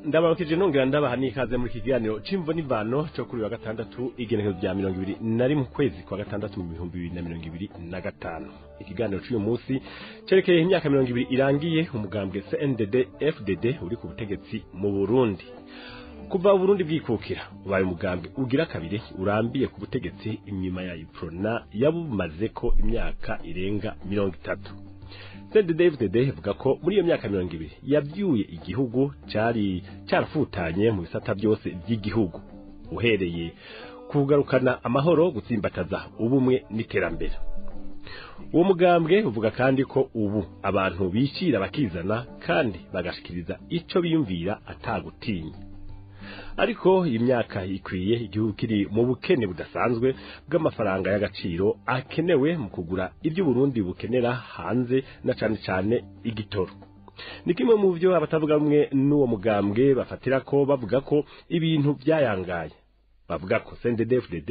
Ndabaramukije, nongera ndabaha n'ikaze muri kiganiro c'imvo n'imvano cyo kuri wa gatandatu, igenekerezo rya 21 kwezi kwa gatandatu mu 2025. Ikiganiro c'uyu munsi cerekeye imyaka 20 irangiye umugambwe CNDD FDD uri ku butegetsi mu Burundi. Kuva Burundi bwikukira, ubaye umugambwe ugira kabiri urambiye ku butegetsi inyuma ya Uprona yabumaze ko imyaka irenga 30. CNDD-FDD ivuga ko muri iyo myaka 20 yabyuye igihugu cari carafutanye mu bisata byose by'igihugu, uhereye kugarukana amahoro, gutsimbataza ubumwe n'iterambere. Uwo mugambwe uvuga kandi ko ubu abantu bicira bakizana kandi bagashikiriza ico biyumvira atagutinya. Ariko iyi myaka ikwiye igihugu kiri mu bukene budasanzwe bw'amafaranga y'agaciro akenewe mu kugura ibyo Burundi bukenera hanze, na cane cane igitoro. Ni kimwe mu byo abatavuga rumwe n'uwo mugambwe bafatira ko bavuga ko ibintu byayangaye. Bavuga ko CNDD-FDD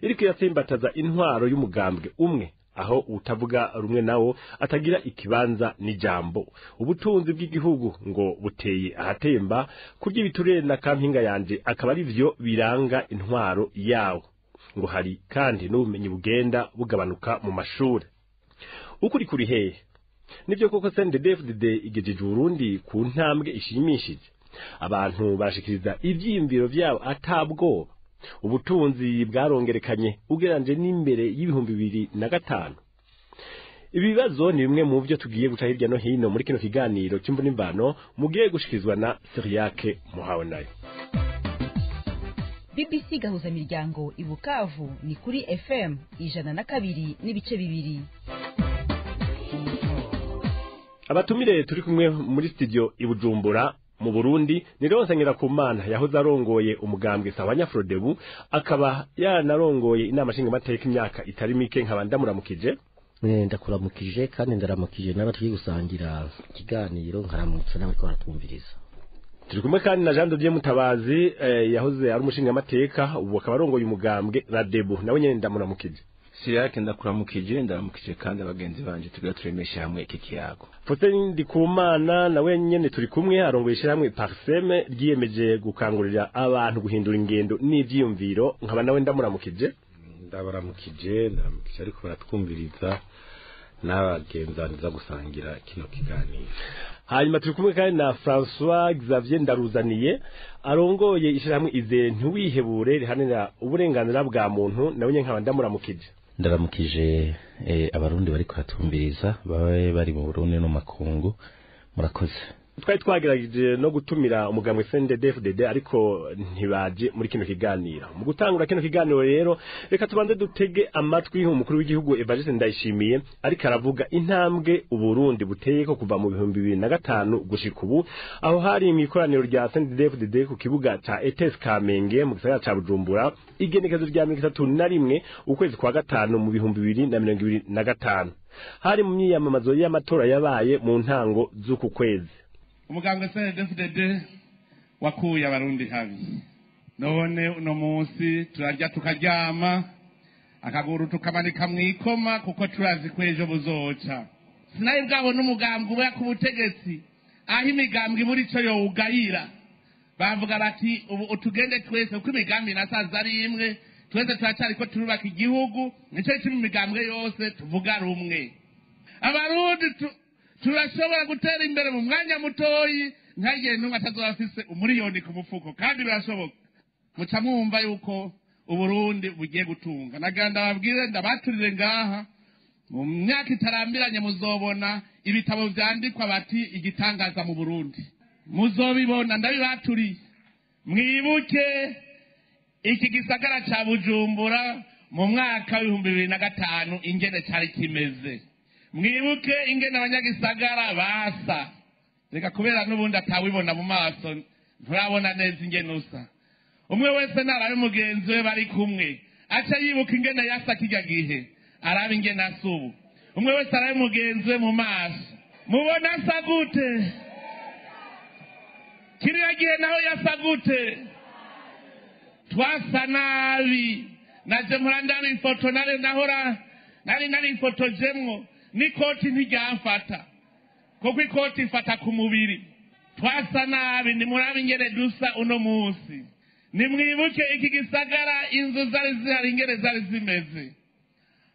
iriko iratsimbataza intwaro y'umugambwe umwe, aho utavuga rumwe nawo atagira ikibanza n'ijambo. Ubutunzi bw'igihugu ngo buteye ahatemba, kurya ibiturire na kampinga yanje akaba ari vyo biranga intwaro yawo. Ngo hari kandi n'ubumenyi bugenda bugabanuka mu mashuri. Ukuri kuri hehe? Nivyo koko CNDD-FDD igejeje Burundi ku ntambwe ishimishije? Abantu barashikiriza ivyiyumviro vyabo atabwoba? Ubutunzi bwarongerekanye ugereranyije n'imbere y'2005? Ibibazo ni bimwe mu byo tugiye guca hirya no hino muri kino kiganiro cy'imvo n'imvano mugiye gushikirizwa na Cyriaque Muhawenayo. BBC Gahuza Miryango i Bukavu ni kuri FM 102.2. Abatumire turi kumwe muri studio i Bujumbura mu Burundi ni Leonce Ngirakumana, yahoze arongoye umugambwe Sahwanya Frodebu, akaba yanarongoye inama nshingamateka imyaka itari mike. Nkaba ndamuramukije. Ndakuramukije kandi ndaramukije n'aba tugiye gusangira ikiganiro, nkaramutsa n'abariko baratwumviriza. Turi kumwe kandi na Jean de Dieu Mutabazi, yahoze ari umushingamateka, ubu akaba arongoye umugambwe Radebu. Nawe nyene ndamuramukije. Cyriaque, ndakuramukije, ndaramukije kandi abagenzi banje tugira turemeshe hamwe iki kiyago. Faustin Ndikumana nawe nyene turi kumwe, arongoye ishyirahamwe Parsem ryiyemeje gukangurira abantu guhindura ingendo n'ivyiyumviro. Nkaba nawe ndamuramukije. Ndabaramukije, ndaramukije ariko baratwumviriza n'abagenzaniza gusangira kino kiganiro. Hanyuma turi kumwe kandi na François Xavier Ndaruzaniye, arongoye ishyirahamwe Izere Ntiwihebure riharanira uburenganzira bwa muntu. Nawe nyene nkaba ndamuramukije. Ndaramukije abarundi bariko baratwumviriza, babe bari mu Burundi no makungu. Murakoze. Twari twagerageje no gutumira umugambwe CNDD-FDD, ariko ntibaje muri kino kiganiro. Mu gutangura kino kiganiro rero, reka tubanze dutege amatwi umukuru w'igihugu Evariste Ndayishimiye ariko aravuga intambwe Uburundi buteye ko kuva mu 2005 gushika ubu, aho hari mu ikoraniro rya CNDD-FDD ku kibuga ca ETS Kamenge mu gisagara ca Bujumbura, igenekerezo rya 31 ukwezi kwa gatanu mu 2025. Hari mu myiyamamazo y'amatora yabaye mu ntango z'uku kwezi. Umugambwe CNDD-FDD wakuye abarundi habi, none uno munsi turarya tukaryama, akaguru tukamanika mwikoma, kuko turazi ko ejo buzoca. Sinayi bwabona umugambwe uba ku butegetsi aho imigambwe ibura ico yowugayira. Bavuga bati: "Ubu utugende twese, kuko imigambi nasanze ari imwe, twese turacariko turubaka igihugu." Nico gituma imigambwe yose tuvuga rumwe. Abarundi turashobora gutera imbere mu mwanya mutoyi, ntagire n'umwe atazoba afise umuriyoni ku mufuko, kandi birashoboka. Muca mwumva yuko Uburundi bugiye gutunga. Nagira ndababwire, ndabaturire ngaha: mu myaka itarambiranye muzobona ibitabo vyandikwa bati "Igitangaza mu Burundi". Muzobibona, ndabibaturiye. Mwibuke iki gisagara ca Bujumbura mu mwaka w'2005 ingene cari kimeze. Mwibuke ingene abanyagisagara basa. Reka, kubera n'ubundi atawibona mu maso, nturabona neza ingene usa. Umwe wese narabe mugenzi we bari kumwe, aca yibuka ingene yasa kirya gihe, arabe ingene asa ubu. Umwe wese arabe mugenzi we mu maso, mubona asa gute? Kiriya gihe naho yasa gute? Twasa nabi. Naje mpora ndaba ifoto nari nahora nari narifotojemwo, n'ikoti ntiryamfata, kuko ikoti ifata ku mubiri. Twasa nabi, nimurabe ingene dusa uno munsi. Nimwibuke iki gisagara inzu zari zihari ingene zari zimeze.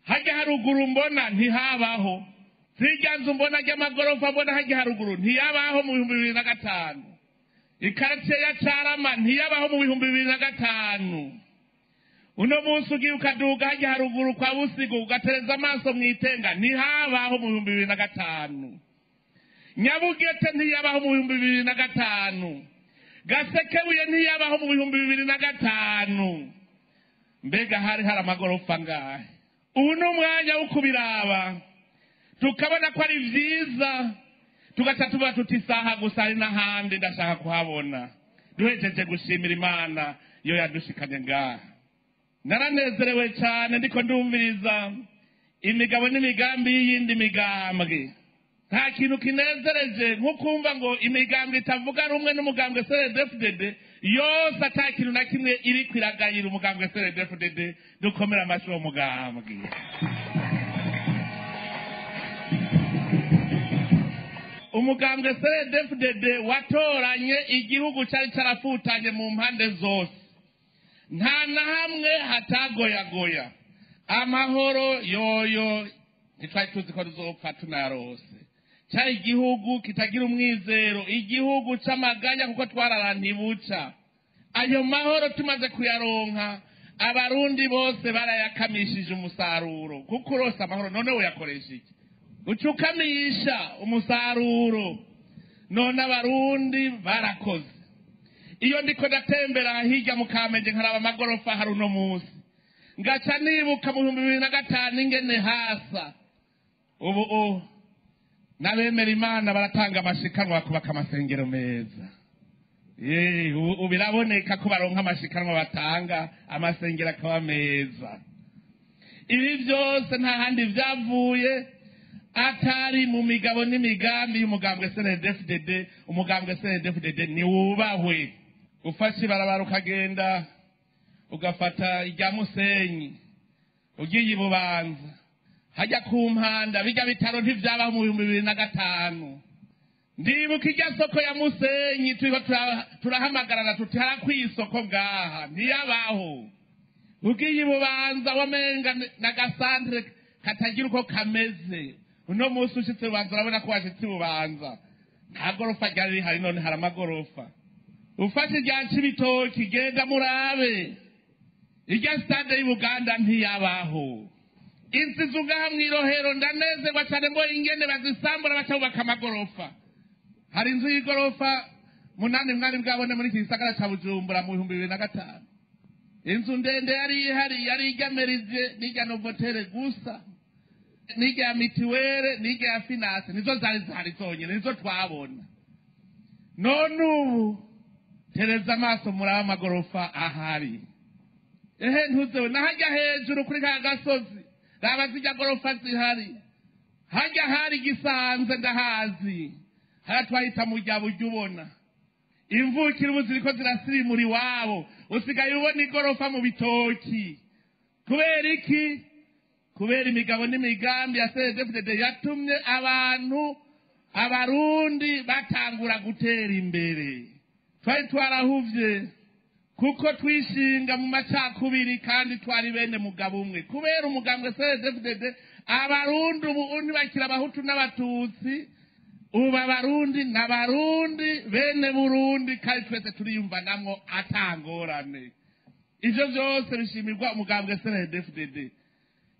Hajya haruguru mbona ntihabaho. Zirya nzu mbona ry'amagorofa mbona hajya haruguru ntiyabaho mu 2005. Ikartie ya Carama ntiyabaho mu 2005. Uno munsi ugiye ukaduga hajya haruguru kwa Busigo ugatereza amaso mwitenga ntihabaho mu 2005. Nyabugete ntiyabaho mu 2005. Gasekebuye ntiyabaho mu 2005. Mbega hari amagorofa ngahe? Ubu ni umwanya wo kubiraba tukabona ko ari vyiza, tugaca tuba tuti isaha gusa hari n'ahandi ndashaka kuhabona. Duhejeje gushimira Imana yo yadushikanye ngaha. Naranezerewe cyane ndiko ndumviriza imigabo n'imigambi y'iyindi migambwe. Nta kintu kinezereje nko kumva ngo imigambwe itavuga rumwe n'umugambwe CNDD-FDD yose ata kintu na kimwe iri kwiragayira umugambwe CNDD-FDD. Dukomera amashyi uwo mugambwe. Umugambwe CNDD-FDD watoranye igihugu cyari cyarafutanye mu mpande zose, nta na hamwe hatagoyagoya. Amahoro yoyo ntitwari tuzi ko tuzopfa tunarose. Cyari igihugu kitagira umwizero, igihugu c'amaganya kuko twararantibuca. Ayo mahoro tumaze kuyaronka, abarundi bose barayakamishije umusaruro. Kuko urose amahoro none uyakoresha iki? Ucukamisha umusaruro. None abarundi barakoze. Iyo ndiko ndatembera hirya mu Kamenge nkaraba amagorofa hari uno munsi, ngaca nibuka mu 2005 ingene hasa. Ubu n'abemera Imana baratanga amashikanwa bakubaka amasengero meza. Ubu biraboneka ko baronka amashikanwa batanga, amasengero akaba meza. Ibi byose nta handi vyavuye atari mu migabo n'imigambi y'umugambwe CNDD-FDD. Umugambwe CNDD-FDD ni wubahwe. Ufashe ibarabara ukagenda ugafata irya Musenyi ugiye Ibubanza hajya ku Mpanda, bijya bitaro ntivyabaho mu 2005. Ndibuka irya soko ya Musenyi turiko turahamagarana tuti harakwiye isoko ngaha, ntiyabaho. Ugiye Ibubanza wamenga n'agasantere katagira uko kameze. Uno munsi ushitse Bubanza urabona ko washitse Bubanza, nta gorofa ryari rihari, none hari amagorofa. Ufashe irya Cibitoki genda murabe, irya stade y'Ubuganda ntiyabaho. Inzizu ngaha mw'irohero ndanezerwa cyane mbonye ingene bazisambura bacubaka amagorofa. Hari inzu y'igorofa 8 mwari bwabone muri iki gisagara ca Bujumbura mu 2005. Inzu ndende yari ihari yari irya n'irya Novotel gusa, n'irya mitiwere n'irya finance, nizo zari zihari zonyene, nizo twabona. None ubu tereza amaso muraba amagorofa ahari. Ehe ntuzewe nahajya hejuru kuri ka gasozi raba zijya gorofa zihari. Hajya hari Gisanze ndahazi, haratwahita mu rya buryo ubona imvukira ubu ziriko zirasirimura iwabo, usigaye ubona igorofa mu bitoki. Kubera iki? Kubera imigabo n'imigambi ya CNDD-FDD yatumye abantu abarundi batangura gutera imbere. Twari twarahuvye kuko twishinga mu macakubiri kandi twari bene mugabo umwe. Kubera umugambwe CNDD-FDD abarundi ubu ntibakira abahutu n'abatutsi, ubu abarundi n'abarundi bene Burundi, kandi twese turiyumvanamwo atangorane. Ivyo vyose bishimirwa umugambwe CNDD-FDD.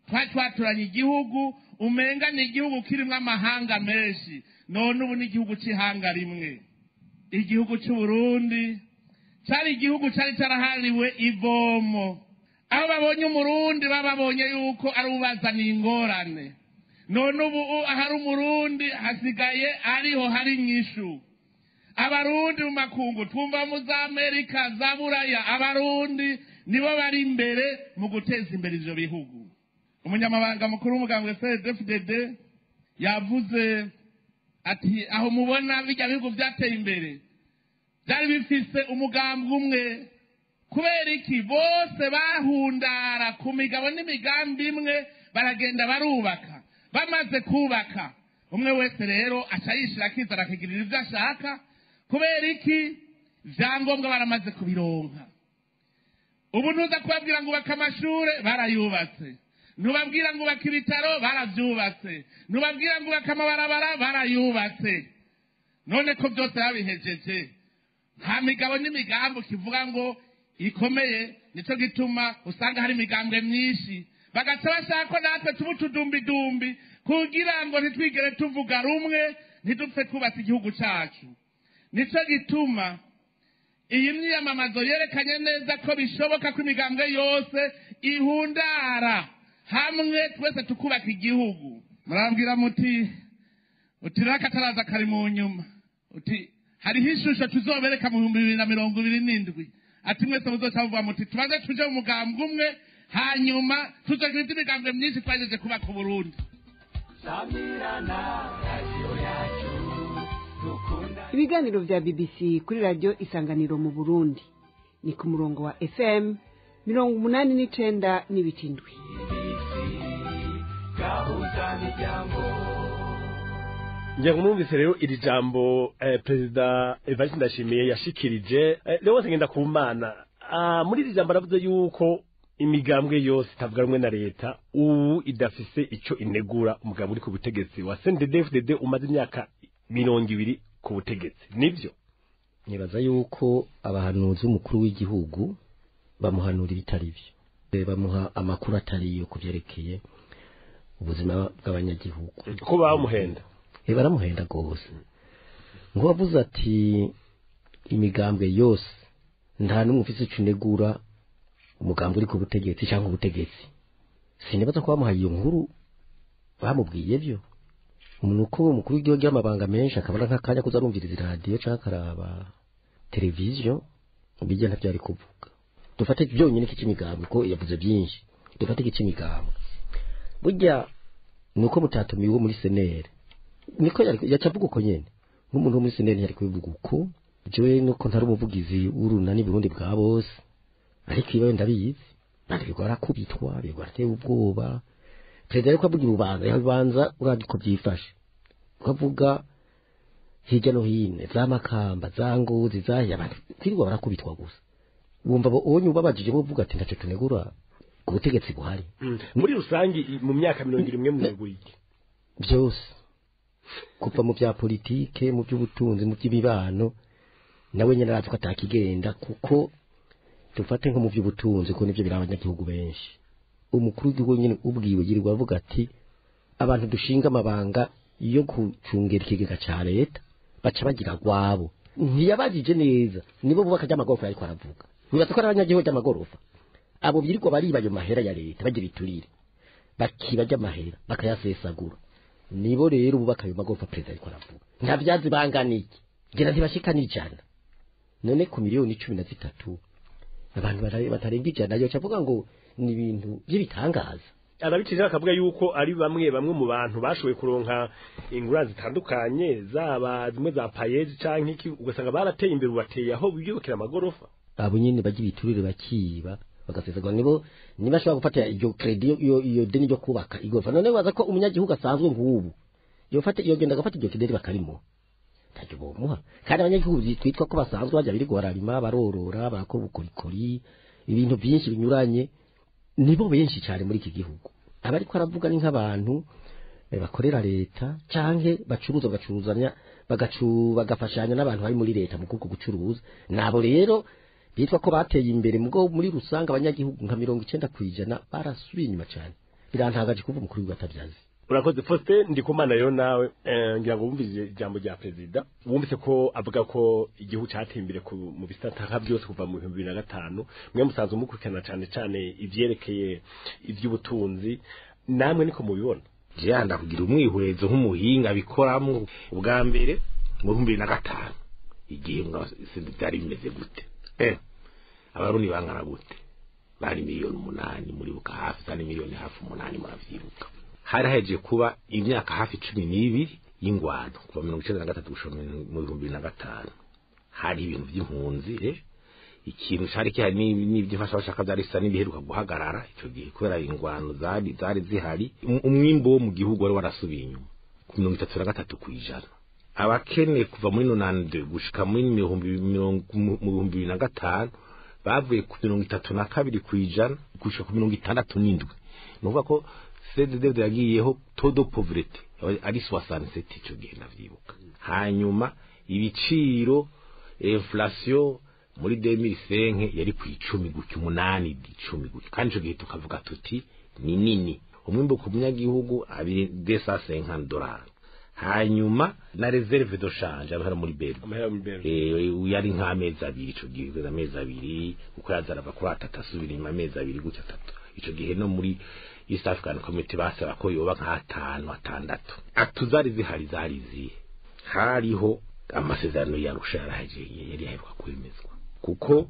Twari twaturanye igihugu umenga ni igihugu kirimwo amahanga menshi, none ubu ni igihugu c'ihanga rimwe. Igihugu c'Uburundi cari igihugu cari carahariwe ivomo. Aho babonye umurundi bababonye yuko ari ubazaniye ingorane. None ubu ahari umurundi hasigaye ariho hari inyishu. Abarundi mu makungu twumva mu za Amerika za Buraya, abarundi nibo bari imbere mu guteza imbere ivyo bihugu. Umunyamabanga mukuru w'umugambwe CNDD-FDD yavuze ati aho mubona bijya bihugu vyateye imbere byari bifise umugambwe umwe. Kubera iki? Bose bahundara ku migabo n'imigambi imwe, baragenda barubaka. Bamaze kubaka, umwe wese rero aca yishira akizana akigirira ivyo ashaka. Kubera iki? Vyangombwa baramaze kubironka. Ubu ntuza kubabwira ngo ubake amashure, barayubatse. Ntubabwira ngo ubake ibitaro, baravyubatse. Ntubabwira ngo ubake amabarabara, barayubatse. None ko byose babihejeje, nta migabo n'imigambi kivuga ngo ikomeye. Nico gituma usanga hari imigambwe myinshi, bagaca bashaka ko natwe tuba utudumbidumbi kugira ngo ntitwigere tuvuga rumwe, ntidupfe twubatse igihugu cacu. Nico gituma iyi myiyamamazo yerekanye neza ko bishoboka ko imigambwe yose ihundara hamwe, twese tukubaka igihugu. Murambwira muti uti rakataraza kari mu nyuma, uti hariho ishusho tuzobereka mu 2027, ati mwese muzoca muvuga muti tubanze tuje mu mugambwe umwe, hanyuma tuzogira indi migambwe myinshi twagejeje kubaka Uburundi. Ibiganiro vya BBC kuri Radio Isanganiro mu Burundi ni ku murongo wa FM 89.7. Ngira mwumvise rero iri jambo Perezida Evariste Ndayishimiye yashikirije. Leonce Ngendakumana, muri iri jambo aravuze yuko imigambwe yose itavuga rumwe na leta ubu idafise ico inegura umugambwe uri ku butegetsi wa CNDD-FDD umaze imyaka 20 ku butegetsi. Nivyo? Nibaza yuko abahanuzi umukuru w'igihugu bamuhanura ibitari byo, bamuha amakuru atari yo kuvyerekeye ubuzima bw'abanyagihugu. Ko bamuhenda? Baramuhenda gose. Ngo wavuze ati imigambwe yose nta n'umwe ufise ico inegura umugambwe uri ku butegetsi cyangwa ubutegetsi. Sinibaza ko bamuhaye iyo nkuru, bamubwiye byo. Umuntu uko umukuru w'igihugu y'amabanga menshi akabona nk'akanya kuza arumviriza iradiyo canke akaraba televiziyo, bijya ntavyari kuvuga. Dufate byonyine iki c'imigambwe, ko yavuze byinshi. Dufate iki c'imigambwe, burya nuko mutatumiwe muri senere, niko yacavuga uko nyene. Nk'umuntu wo muri senere ntiyari kubivuga uko. Jewe nuko ntari umuvugizi w'urunani Burundi bwa bose, ariko ibayo ndabizi, bandi birirwa barakubitwa, birirwa barateye ubwoba. Perezida ariko avuga urubanza, yabanza uravye uko vyifashe, uko avuga hirya no hino, za Makamba, za Ngozi, zahiye, abantu kwirirwa barakubitwa gusa. Wumva onye ubabajije bovuga ati ntaco tunegura ku butegetsi buhari. Muri rusangi mu myaka 71 munegura iki? Byose, kuva mu bya politike, mu by'ubutunzi, mu by'imibano, nawe nyene arazi ko atakigenda. Kuko dufate nko mu by'ubutunzi, ko nivyo biraba abanyagihugu benshi. Umukuru w'igihugu nyene ubwiwe yirirwa avuga ati abantu dushinga amabanga yo gucungera ikigega ca leta baca bagira gwabo. Ntiyabajije neza nibo bubaka ry'amagorofa yariko aravuga. Wibaza ko ari abanyagihugu ry'amagorofa? Abo birirwa bariba ayo mahera ya leta, bagira iturire, bakiba ry'amahera bakayasesagura, nibo rero bubaka ayo magorofa perezida ariko aravuga. Nta vyazi bangana iki, ngira ntibashika n'ijana. None ku miliyoni 13 abantu batarenga ijana yoca avuga ngo ni ibintu by'ibitangaza. Arabicije bakavuga yuko ari bamwe bamwe mu bantu bashoboye kuronka ingurane zitandukanye, zaba zimwe za payeji canke iki, ugasanga barateye imbere, ubateye aho biyubakira amagorofa. Abo nyene bagira ibiturire bakiba bagasesagura, nibo niba ashobora gufata iyo credit, iyo deni ryo kubaka igorofa. None waza ko umunyagihugu asanzwe nk'ubu yofata iyo genda agafata iryo credit bakarimo, ntacyo bomuha. Kandi abanyagihugu twitwa ko basanzwe bajya birirwa bararima, barorora, barakora ubukorikori, ibintu byinshi binyuranye, nibo benshi cyane muri iki gihugu. Abariko aravuga ni nk'abantu bakorera leta canke bacuruza, bagacuruzanya, bagafashanya n'abantu bari muri leta mu kubwo gucuruza. Nabo rero bitwa ko bateye imbere, mugo muri rusanga abanyagihugu nka 90% barasubiye inyuma cyane. Birantangaje kuva umukuru w'igihugu atabyazi. Urakoze Faustin Ndikumana. Rero nawe ngira ngo wumvise ijambo rya perezida, wumvise ko avuga ko igihugu cateye imbere mu bisata nka byose kuva mu 2005. Mwe musanzwe mukurikirana cane cane ivyerekeye ivy'ubutunzi, namwe niko mubibona? Jewe ndakugira umwihwezo nk'umuhinga bikoramwo. Ubwa mbere mu 2005 igihe byari bimeze gute? Abarundi bangana gute? Bari miliyoni 8, muribuka hafi zari miliyoni hafi 8, muravyibuka. Hari haje kuba imyaka hafi 12 y'ingwano kuva 1993 gushika mu 2005. Hari ibintu by'impunzi, ikintu cari kihari n'ibyifasha bashaka byari bisa n'ibiheruka guhagarara ico gihe kubera ingwano zari zihari. Umwimbo wo mu gihugu wari warasubiye inyuma ku 33%. Abakene kuva muri 92 gushika muri 2005 bavuye ku 32% gushika ku 67. Nuvuga ko CNDD yagiyeho taux de pauvreté ari 67 ico gihe ndavyibuka. Hanyuma ibiciro inflation muri 2005 yari ku 10 gucyo 8 10 gucyo, kandi ico gihe tukavuga tuti ni nini. Umwimbo ku munyagihugu $250. Hanyuma na reserve de change abahera muri Berbe yari nk'amezi abiri ico gihe, amezi abiri uko yazarava kuri atatu asubira inyuma amezi abiri gutyo atatu. Ico gihe no muri East African Community basaba ko yoba nka 5 6. Atuzari zihari zari zihe? Hariho amasezerano ya Arusha yarahaje yari aheruka kwemezwa, kuko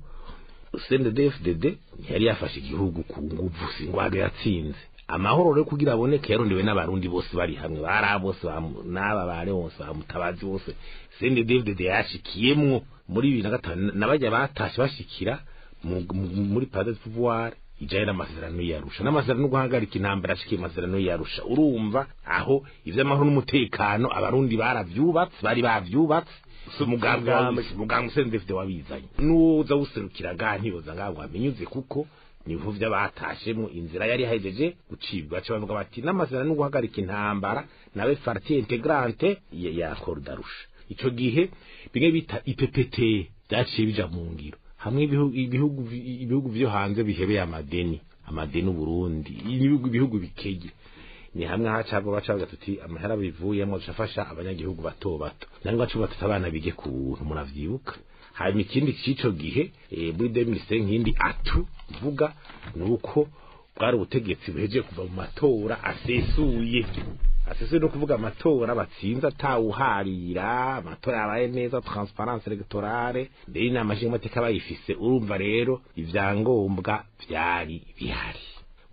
CNDD-FDD yari yafashe igihugu ku nguvu, singwaga yatsinze. Amahoro rero kugira aboneke yarondewe n'abarundi bose bari hamwe, bari bose n'aba bare bose bamutabazi bose. CNDD-FDD yashikiyemwo muri 2005 nabajya batashe bashikira muri Palais de Pouvoir ijaye n'amasezerano yarusha, n'amasezerano guhagarika intambara ashikiye amasezerano yarusha. Urumva aho ivy'amahoro n'umutekano abarundi baravyubatse, bari bavyubatse. Umugambwe CNDD-FDD wabizanye nuza wuserukiraga ntiyoza ngabo amenyuze, kuko niho vy'abatashemo inzira yari hajeje gucibwa. Baca bavuga bati n'amasezerano no guhagarika intambara nawe partie intégrante ya Accord d'Arusha. Ico gihe bimwe bita IPPT byaciye bija mu ngiro, hamwe ibihugu vyo hanze bihebeye amadeni Burundi, ibihugu bikeye ni hamwe hacabwa bacavuga tuti amahera bivuyemo dushafasha abanyagihugu bato bato, nangwa bacu batatu abana bige ku buntu, muravyibuka. Hanyuma ikindi cico gihe muri 2005 nkindi atu mvuga nuko bwari ubutegetsi buheje kuva mu matora asesuye no kuvuga amatora batsinze atawuharira, amatora yabaye neza, transparence electorale, mbere inama nshingamateka bayifise. Urumva rero ivyangombwa vyari bihari,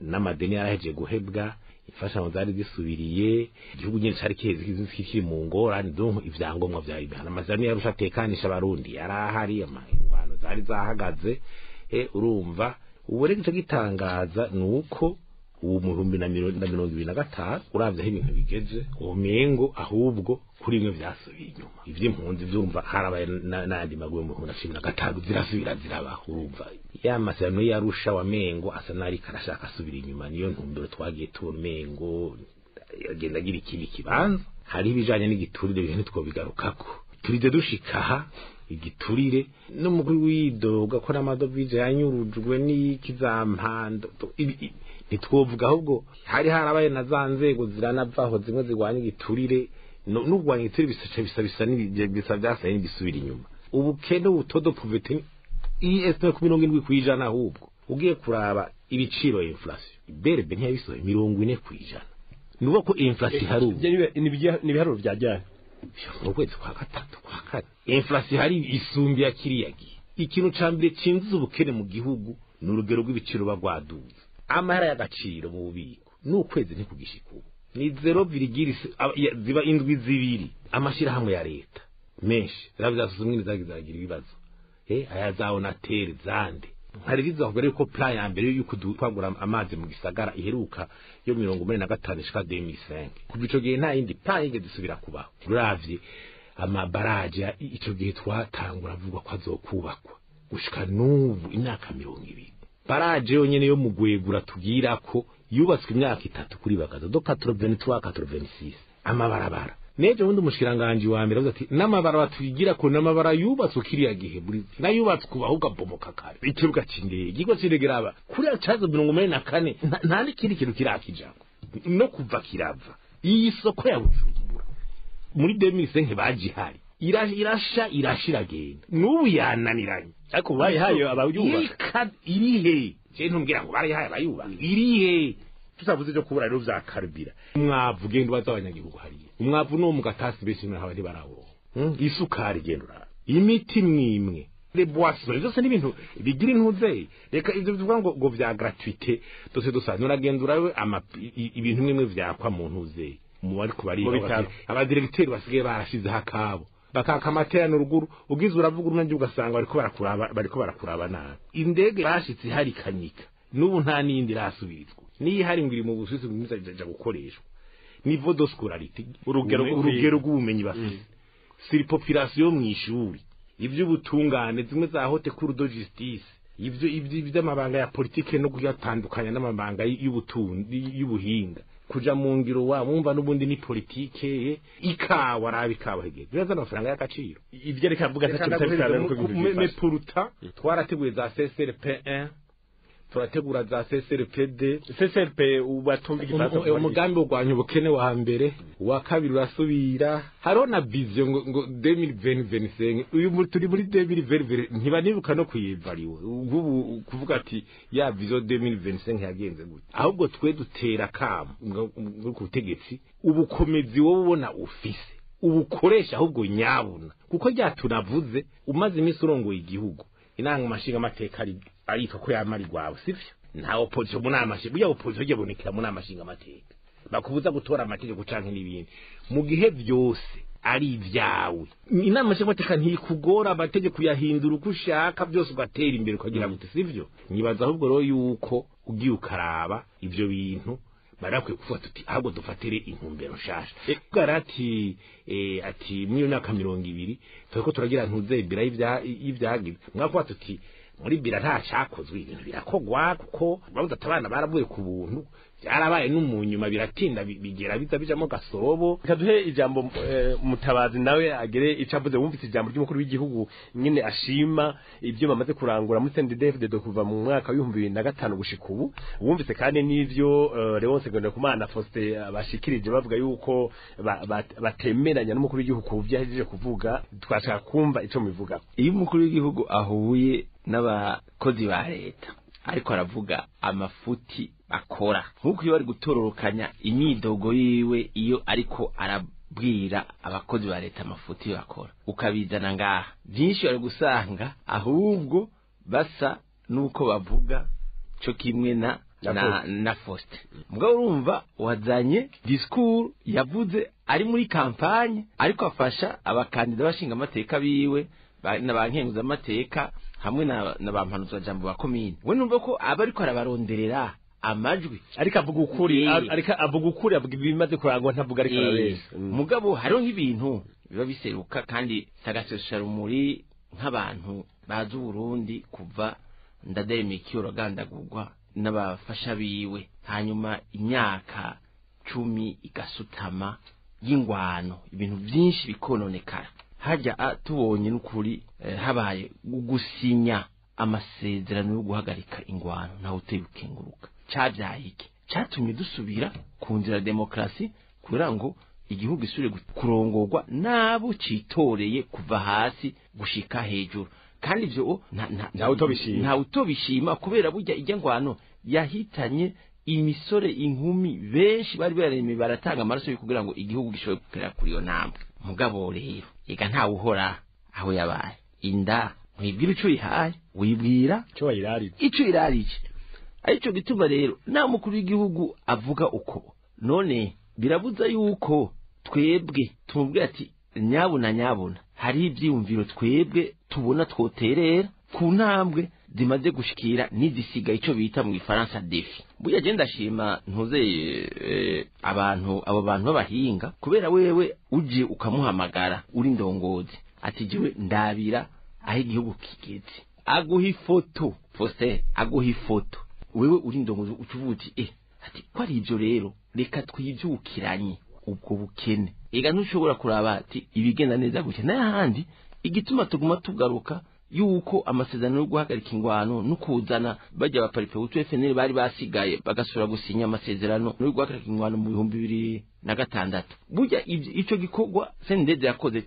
n'amadeni yaraheje guhebwa, imfashanyo zari zisubiriye, igihugu nyene cari kiri mu ngorane. Donc ivyangombwa vyari bihari, amasezerano yarusha atekanisha abarundi yarahari, ingwano zari zahagaze. Urumva ubu rero ico gitangaza nuko ubu mu 2025 uravye aho ibintu bigeze, umengo ahubwo kuri bimwe vyasubiye inyuma. Ivy'impunzi vyumva harabaye n'andi maguye mu 2015 zirasubira zirabaho. Urumva ya masezerano yarusha wa mengo asa nari karashaka asubira inyuma, niyo ntumbero twagiye tubona mengo agenda agira ikindi kibanza. Hari ibijanye n'igiturire ibintu twobigarukako, turide dushikaha igiturire n'umukuru widoga ko n'amadovize yanyurujwe n'ikizampando, ntitwovuga ahubwo hari harabaye na za nzego ziranavaho zimwe zirwanya igiturire, n'urwanya igiturire bisa bisa byasaye n'ibisubira inyuma. Ubukene ubutodo pauvreté ISP ku 70% ahubwo ugiye kuraba ibiciro inflation Berbe ntiyabisohoye 40%. Nuko ko inflation hari ubu ni biharuro byajyanye mu kwezi kwa gatatu kwa kane, inflation hari isumbya kiriya gihe. Ikintu ca mbere cinziza ubukene mu gihugu ni urugero rw'ibiciro bagwaduza, amahera y'agaciro mu bubiko n'ukwezi ntikugishika ubu ni 0, ziba indwi zibiri. Amashirahamwe ya leta menshi zavyasuzumwe zagizagira ibibazo, aya za Onatel zande hari bizavuga yuko plan ya mbere yuko twagura amazi mu gisagara iheruka yo 45 ishika 2005. Kuva ico gihe nta yindi plan yigeze isubira kubaho. Uravye amabaraje ico gihe twatangura avuga ko azokubakwa gushika n'ubu imyaka 20. Baraje yonyene yo mugwegura tugira ko yubatswe imyaka 3 kuri bagaza do 83 86. Amabarabara nejo wundi umushikiranganje wa mbere avuze ati n'amabara tuyigira ko n'amabara yubatswe kiriya gihe buri nayubatswe kubaho gabomoka kare. Ikibuga c'indege ikigo c'indege raba kuri cazo 84 nta n'ikindi kintu kirakijako no kuva kirava. Iyi soko ya Bujumbura muri 2005 bajihari irasha irashiragenda n'ubu yananiranye, ariko bayihaye abayubaka irihe? Je ntumbwira ngo barayihaye abayubaka irihe? Tutavuze cyo kubura rero vya karubira umwavu genda ubaza abanyagihugu hariya umwavu no mu gatasi bese n'aho bari barawuro isukari genda ura imiti mwimwe les boissons byose n'ibintu bigira intuze. Reka ivyo bivuga ngo vya gratuité dose dosa nuragenda urawe ibintu mwimwe vyakwa mu ntuze mu bari kubari abadirecteur basigaye barashize hakabo bakaka amaterano ruguru ugize uravuga urunange ugasanga bariko barakuraba nabi. Indege bashitse hari kanyika n'ubu nta nindi rasubirizwa, niyi hari ngiri mu Busuwisi mwiza jaja gukoreshwa. Niveau de scolarité urugero rw'ubumenyi bafise Surpopulation mu ishuri, ivy'ubutungane zimwe za haute cour de justice, ivyo ivy'amabanga ya politike no kuyatandukanya n'amabanga y'ubutunzi y'ubuhinga kuja mu ngiro wa mumva n'ubundi ni politike. Ikawa, rabi ikawa hegeze birazana amafaranga y'agaciro. Ivyo reka avuga ntacyo bitabisana nuko ibintu Me byifashe. Puruta twarateguye za CCRP1, turategura za CCRPD. CCRP ubatumva igifaransa? Umugambi wo kurwanya ubukene wa mbere, uwa kabiri urasubira. Hariho na vision ngo 2025, uyu turi muri 2020, ntiba nibuka no kuyivariwe ubu kuvuga ati ya vision 2025 yagenze gute. Ahubwo twe dutera kamo ngo ku butegetsi, ubukomezi wowe ubona ufise ubukoresha ahubwo nyabuna, kuko rya tunavuze umaze iminsi urongoye igihugu, inama mashinga amateka ari ariko ko yamara igwawe, sivyo? Nta opposition mu nama nshinga, burya opposition ibonekera mu nama nshinga amateka, bakubuza gutora amategeko canke n'ibindi. Mu gihe vyose ari ibyawe, inama nshinga amateka ntikugora, amategeko uyahindura uko ushaka, byose ugatera imbere ukagira gute, sivyo? Nibaza ahubwo rero yuko ugiye ukaraba ivyo bintu bari bakwiye kuvuga tuti ahubwo dufatire intumbero nshasha. Bwari ati ati muri iyo myaka 20 turiko turagira ntuze bira y'ivyagize, mwakuba tuti muri bira nta cakozwe, ibintu birakogwa, kuko babuze ati abana baravuye ku buntu, byarabaye n'umunyuma biratinda bigera biza bijamo gasorobo. Reka duhe ijambo Mutabazi nawe agere ico avuze. Wumvise ijambo ry'umukuru w'igihugu nyene ashima ibyo bamaze kurangura muri CNDD-FDD kuva mu mwaka wa 2005 gushika ubu. Wumvise kandi n'ivyo Leonce Ngendakumana, Faustin bashikirije bavuga yuko batemeranya n'umukuru w'igihugu ku byo yahejeje kuvuga. Twashaka kumva ico mubivuga. Iyo umukuru w'igihugu ahuye n'abakozi ba leta ariko aravuga amafuti akora, nk'uko iyo bari gutororokanya imyidogo yiwe, iyo ariko arabwira abakozi ba leta amafuti bakora, ukabizana ngaha, byinshi bari gusanga ahubwo basa n'uko bavuga cyo kimwe na na Faustin. Mugabo urumva wazanye discours yavuze ari muri campagne, ariko afasha abakandida bashinga amateka biwe na ba nkenguzamateka hamwe na ba mpanuzwajambo ba komine. We numva ko aba ariko arabaronderera amajwi. Ariko avuga ukuri. Ariko avuga ukuri, avuga ibimaze kurangwa, ntavuga ariko arabesha. Mugabo hariho nk'ibintu biba biseruka kandi sagasesharumuri nk'abantu bazi Uburundi kuva Ndadaye uragandagurwa n'abafasha biwe, hanyuma imyaka 10 igasutama y'ingwano, ibintu byinshi bikononekara. Hajya tubonye n'ukuri habaye gusinya amasezerano yo guhagarika ingwano, ntawe uteye ukenguruka. Cabyaye iki? Catumye dusubira ku nzira ya demokarasi kugira ngo igihugu gisubire kurongorwa n'abo citoreye kuva hasi gushika hejuru. Kandi ivyo Ntawe utobishima. Ntawe utobishima, kubera burya ijya ngwano yahitanye imisore, inkumi benshi bari baremye baratanga amaraso yo kugira ngo igihugu gishobore kugera kuri iyo ntambwe. Mugabo rero ega ntawe uhora aho yabaye inda, ntiwibwira ico uyihaye, wibwira ico wayirarije. Ico irarije. Arico gituma rero nta mukuru w'igihugu avuga uko none birabuza yuko twebwe tumubwira ati nyabuna nyabuna, hari ivyiyumviro twebwe tubona twoterera ku ntambwe zimaze gushikira n'izisigaye, ico bita mu gifaransa défi. Burya je ndashima ntuze abantu, abo bantu b'abahinga, kubera wewe uje ukamuhamagara uri ndongozi ati jewe ndabira aho igihugu kigeze, aguha ifoto. Faustin aguha ifoto, wewe uri ndongozi ucuvuga uti ati ko ari ibyo rero, reka twibyukiranye ubwo bukene. Ega ntushobora kuraba ati ibigenda neza gutya n'ahandi. Igituma tuguma tugaruka yuko amasezerano yo guhagarika ingwano no kuzana bajya abaparipehutu FNL bari basigaye bagasubira gusinya amasezerano yo guhagarika ingwano mu 2006, burya ico gikorwa CNDD yakoze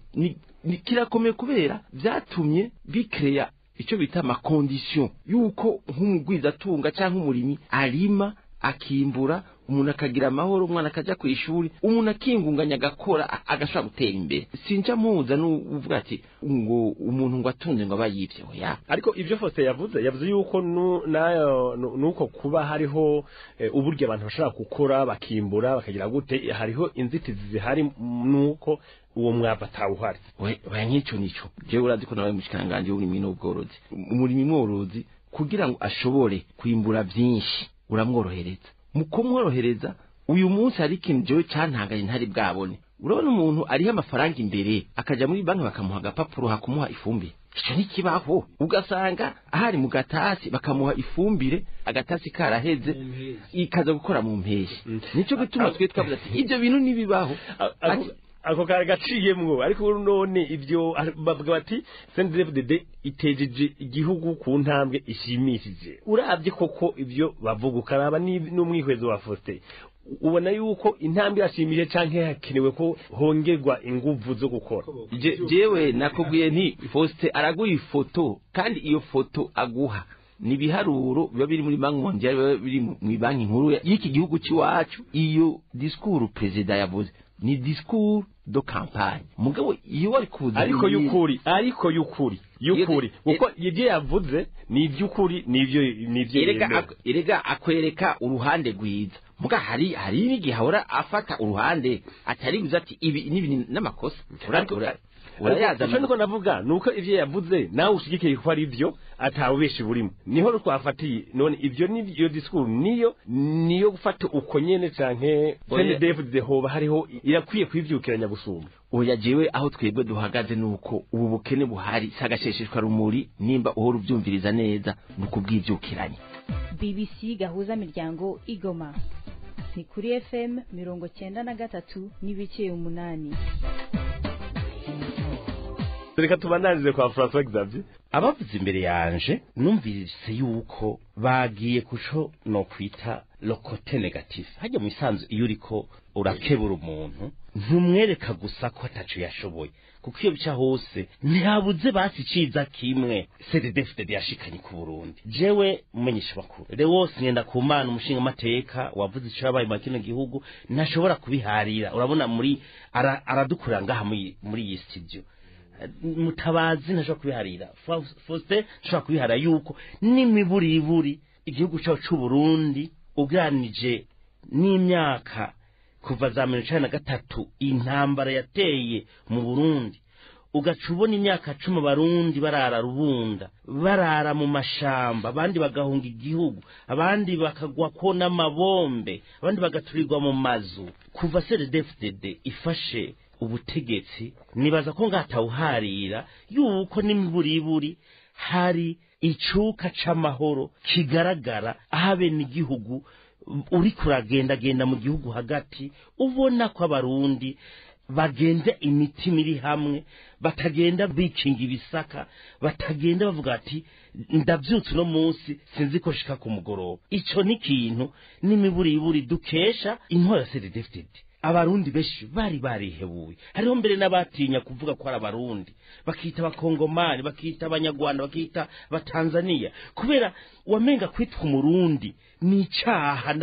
ni kirakomeye, kubera vyatumye bikreya icyo bita ama conditions yuko nk'umugwizatunga cyangwa umurimyi arima akimbura, umuntu akagira amahoro, umwana akajya ku ishuri, umuntu akingunganya, agakora, agashobora gutera imbere. Sinja mpuza n'uvuga ati ngo umuntu ngo atunze ngo aba yivye, oya. Ariko ibyo Faustin yavuze, yavuze yuko nayo nuko kuba hariho uburyo abantu bashobora gukora bakimbura bakagira gute, hariho inzitizi zihari nuko uwo mwavu atawuhari. Oya, nk'icyo nico jewe urazi ko nawe mushikiranganji w'uburimyi n'ubworozi, umurimyi mworozi kugira ngo ashobore kwimbura byinshi uramworohereza. Mu kumworohereza, uyu munsi hari ikintu jewe cantangaje ntari bwabone. Urabona umuntu ariho amafaranga imbere akaja muri banki bakamuha agapapuro hakumuha ifumbire, ico ntikibaho. Ugasanga ahari mu gatasi bakamuha ifumbire, agatasi karaheze, ikaza gukora mu mpeshi. Nico gituma twe twavuze ati ibyo bintu ntibibaho. Ako kari gaciyemwo. Ariko none ibyo bavuga bati CNDD-FDD itejeje igihugu ku ntambwe ishimishije, uravye koko ibyo bavuga ukaraba n'umwihwezo wa Faustin, ubona yuko intambwe irashimije canke hakenewe ko hongerwa inguvu zo gukora? Jewe nakubwiye nti Faustin araguha ifoto, kandi iyo foto aguha ni ibiharuro biba biri muri Banque mondiale, biba biri mu banki nkuru y'iki gihugu cy'iwacu. Iyo discours perezida yavuze ni discours de campagne, mugabo iyo wari kuza ariko y'ukuri, ariko y'ukuri, kuko ibyo yavuze ni iby'ukuri, nivyo erega akwereka uruhande rwiza, muga hari n'igihe ahora afata uruhande atari guza ati ibi n'ibi n'amakosa. Urayaza. Icyo niko navuga nuko ivyo yavuze nawe ushigikiye ko ari ivyo, atawubeshi burimo, niho twafatiye. None ivyo ni iyo discours niyo gufata uko nyene canke CNDD-FDD hoba hariho irakwiye kwivyukiranya gusumba? Oya, jewe aho twebwe duhagaze nuko ubu bukene buhari sagashesheshwa rumuri, nimba uhora uvyumviriza neza nukubwivyukiranya. BBC gahuza miryango Igoma ni kuri FM 93.8. Reka tubandanirize kwa François Xavier. Abavuze imbere yanje numvise yuko bagiye kuco no kwita le côté négatif. Hajya mu isanzu iyo uriko urakebura umuntu ntumwereka gusa ko ataco yashoboye, kuko iyo bica hose ntihabuze basi iciza kimwe CNDD-FDD yashikanye ku Burundi. Jewe mumenyesha makuru Lewos Ngendakumana, umushinga mateka wavuze ico yabaye mu kino gihugu, ntashobora kubiharira. Urabona muri aradukura ngaha muri iyi studio, Mutabazi ntashobora kubiharira, Faustin ntashobora kubiharira yuko n'imiburiburi igihugu cyacu c'u Burundi uganije n'imyaka kuva za 1993 intambara yateye mu Burundi, ugaca ubona imyaka 10 abarundi barara rubunda, barara mu mashamba, abandi bagahunga igihugu, abandi bakagwa ko n'amabombe, abandi bagaturirwa mu mazu. Kuva CNDD-FDD ifashe ubutegetsi, nibaza ko ngatawuharira yuko n'imiburiburi hari icuka c'amahoro kigaragara, aho abenegihugu uri kuragendagenda mu gihugu hagati ubona ko abarundi bagenda imitima iri hamwe, batagenda bikinga ibisaka, batagenda bavuga ati ndabyutse uno munsi sinzi ko shika ku mugoroba. Ico ni ikintu n'imiburiburi dukesha intwaro ya CNDD-FDD. Abarundi benshi bari barihebuye, hariho mbere n'abatinya kuvuga ko ari abarundi, bakita abakongomani, bakita abanyarwanda, bakita abatanzania, kubera wamenga kwitwa umurundi ni icaha,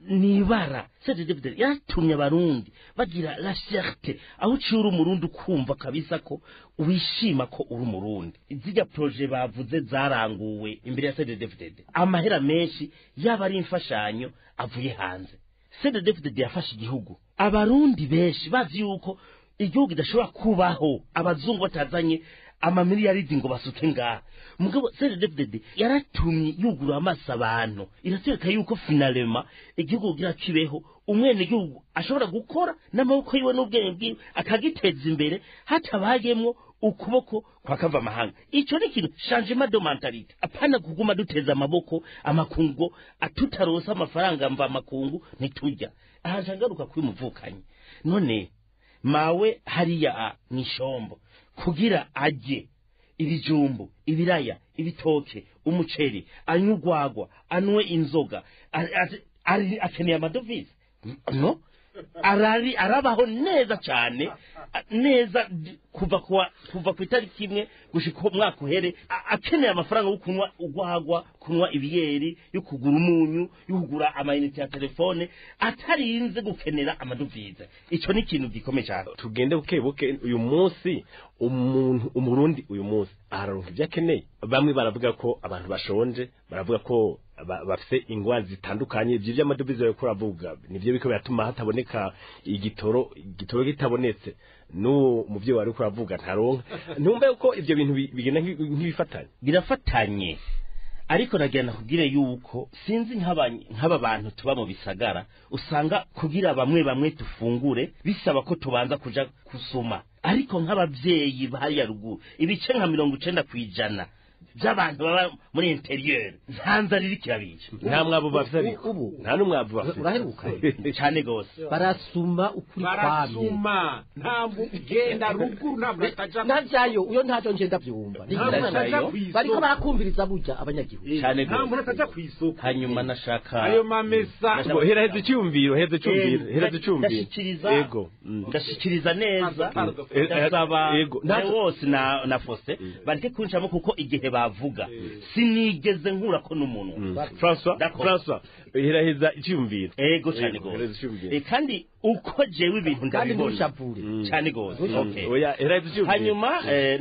ni ibara. CNDD-FDD yaratumye abarundi bagira la fierté, aho uciye uri umurundi ukumva kabisa ko wishima ko uri umurundi. Zirya projet bavuze zaranguwe imbere ya CNDD-FDD, amahera menshi yaba ari imfashanyo avuye hanze. CNDD-FDD yafashe igihugu, abarundi benshi bazi yuko igihugu kidashobora kubaho abazungu batazanye amamiliyaridi ngo basuke ngaha. Mugabo CNDD-FDD yaratumye yugura amaso abantu, iratwereka yuko finalement igihugu kugira kibeho umwene gihugu ashobora gukora n'amaboko yiwe n'ubwenge bwiwe akagiteza imbere hatabayemwo ukuboko kwa kava amahanga. Ico ni ikintu changement de mentalité, apana kuguma duteza amaboko amakungu atutarosa amafaranga mva amakungu nitujya. Aha nshagaruka kuri muvukanyi, none mawe hariya mwishombo kugira aje ibijumbu, ibiraya, ibitoke, umuceri, anywe urwagwa, anwe inzoga, akeneye amadovize? No, arari arabaho neza cyane neza kuva ku itariki imwe gushika umwaka uhere, akeneye amafaranga yo kunywa urwagwa, kunywa ibiyeri, yo kugura umunyu, yo kugura amayinite ya telefone, atarinze gukenera amadovize. Ico ni ikintu gikomeye cyane. Tugende buke buke. Uyu munsi umuntu umurundi uyu munsi araronka ibyo akeneye. Bamwe baravuga ko abantu bashonje, baravuga ko bafise ingwara zitandukanye. Ivyo vy'amadovize bariko baravuga nivyo biko biratuma hataboneka igitoro, igitoro kitabonetse n'uwo muvyeyi wari kuravuga ntaronka. Ntumva yuko ivyo bintu bigenda nk'ibifatanye? Birafatanye. Ariko nagira nakubwire yuko sinzi nk'aba bantu tuba mu bisagara usanga kugira bamwe bamwe tufungure bisaba ko tubanza kuja kusuma, ariko nk'abavyeyi bari ruguru ibice nka 90% by'abantu baba muri interieur nta nzara iri kirabica. Nta mwabo bafite ariko nta n'umwavu bafite. Uraheruka cyane gose barasuma ukuri kwamye, barasuma ntabwo ugenda ruguru ntabwo ataja ntajayo uyo ntajo nje ndabyumva bariko barakumviriza burya abanyagihugu cyane gose ntabwo ataja kwisoko. Hanyuma nashaka ayo mamesa hera heze cyumviro heze cyumviro heze cyumviro yego ndashikiriza neza ndasaba wose na Faustin bareke kuncamo kuko igihe bavuga sinigeze nkura ko n'umuntu. François heraheza icyumviro ego cyane gose kandi uko jewe ibintu ndabibona cyane gose. Okay, oya heraheza icyumviro. Hanyuma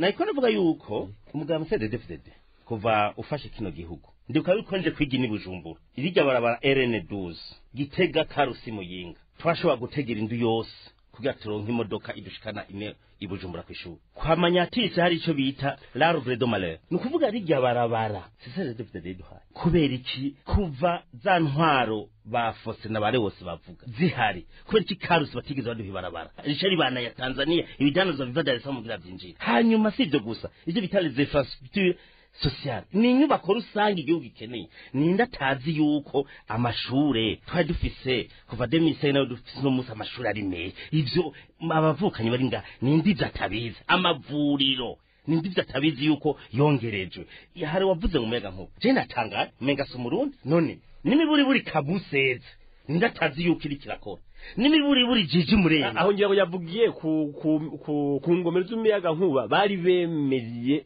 nayiko navuga yuko umugabo CNDD-FDD kuva ufashe kino gihugu ndibuka yuko nje kwiga ni Bujumbura irijya barabara RN12 Gitega Karusi Muyinga twashobora gutegera indu yose kugira turonke imodoka idushikana ine ibujumbura kwishuri kwa manyatisi hari ico bita l'arbre de malheur, nukuvuga rijya barabara CNDD-FDD duhaye kubera iki kuva za ntwaro ba Faustin na bare bose bavuga zihari kubera iki Karusi batigeze baduha ibarabara rica ribana ya Tanzania ibidanozwa biva Dar es Salaam kugira byinjira. Hanyuma si ibyo gusa ivyo bita les infrastructures sociale ni inyubako rusange igihugu ikeneye. Ninde atazi yuko amashure twari dufise kuva 2005 nayo dufise no musi amashuri ari meza, ivyo abavukanyi bari nga ninde ivyo atabizi, amavuriro ninde ivyo atabizi yuko yongerejwe. Hari wavuze ngo umenga nkuko je natangara umenga si umurundi none n'imiburiburi kabuseze ninde atazi yuko iri kirakora n'imiburiburi jiji murenge aho ngira ngo yavugiye ku ngomero z'umuyaga nkuba bari bemeye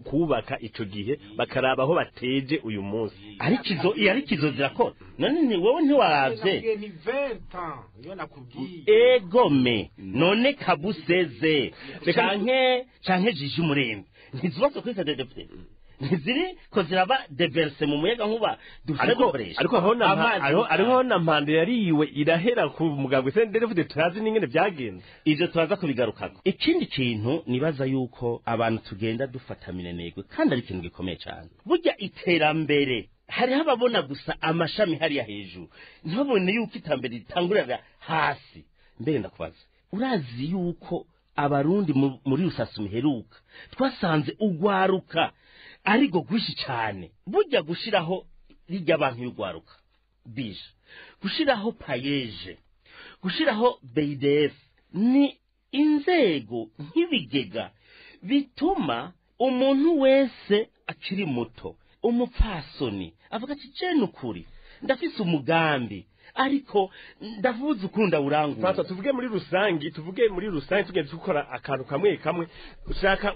kubaka ico gihe bakaraba aho bateje uyu munsi, ariko izo zirakora none ni wowe ntiwaravye ni 20 ans iyo nakubwiye egome none kabuseze canke jiji murenge ntizubatse kuri CNDD-FDD ntiziri ko ziraba deverse mu muyaga nkuba dukoresha. Ariko hariho na mpande yariwe irahera ku mugabwe CNDD-FDD turazi n'ingene byagenze, ivyo turaza kubigarukako. Ikindi kintu nibaza yuko abantu tugenda dufata minenegwe kandi ari ikintu gikomeye cyane, burya iterambere hariho ababona gusa amashami hariya hejuru ntibabone yuko iterambere ritangurira hasi. Mbere ndakubaza urazi yuko abarundi muri rusasu miheruka twasanze ugwaruka ariko gwishi cyane, burya gushiraho rijya abantu y'ugwaruka bije gushiraho payeje gushiraho BDF ni inzego nk'ibigega bituma umuntu wese akiri muto umupfasoni avuga ati je nukuri ndafise umugambi ariko ndavuze ukunda urangura. Fata tuvuge muri rusangi tugende dukora akantu kamwe kamwe ushaka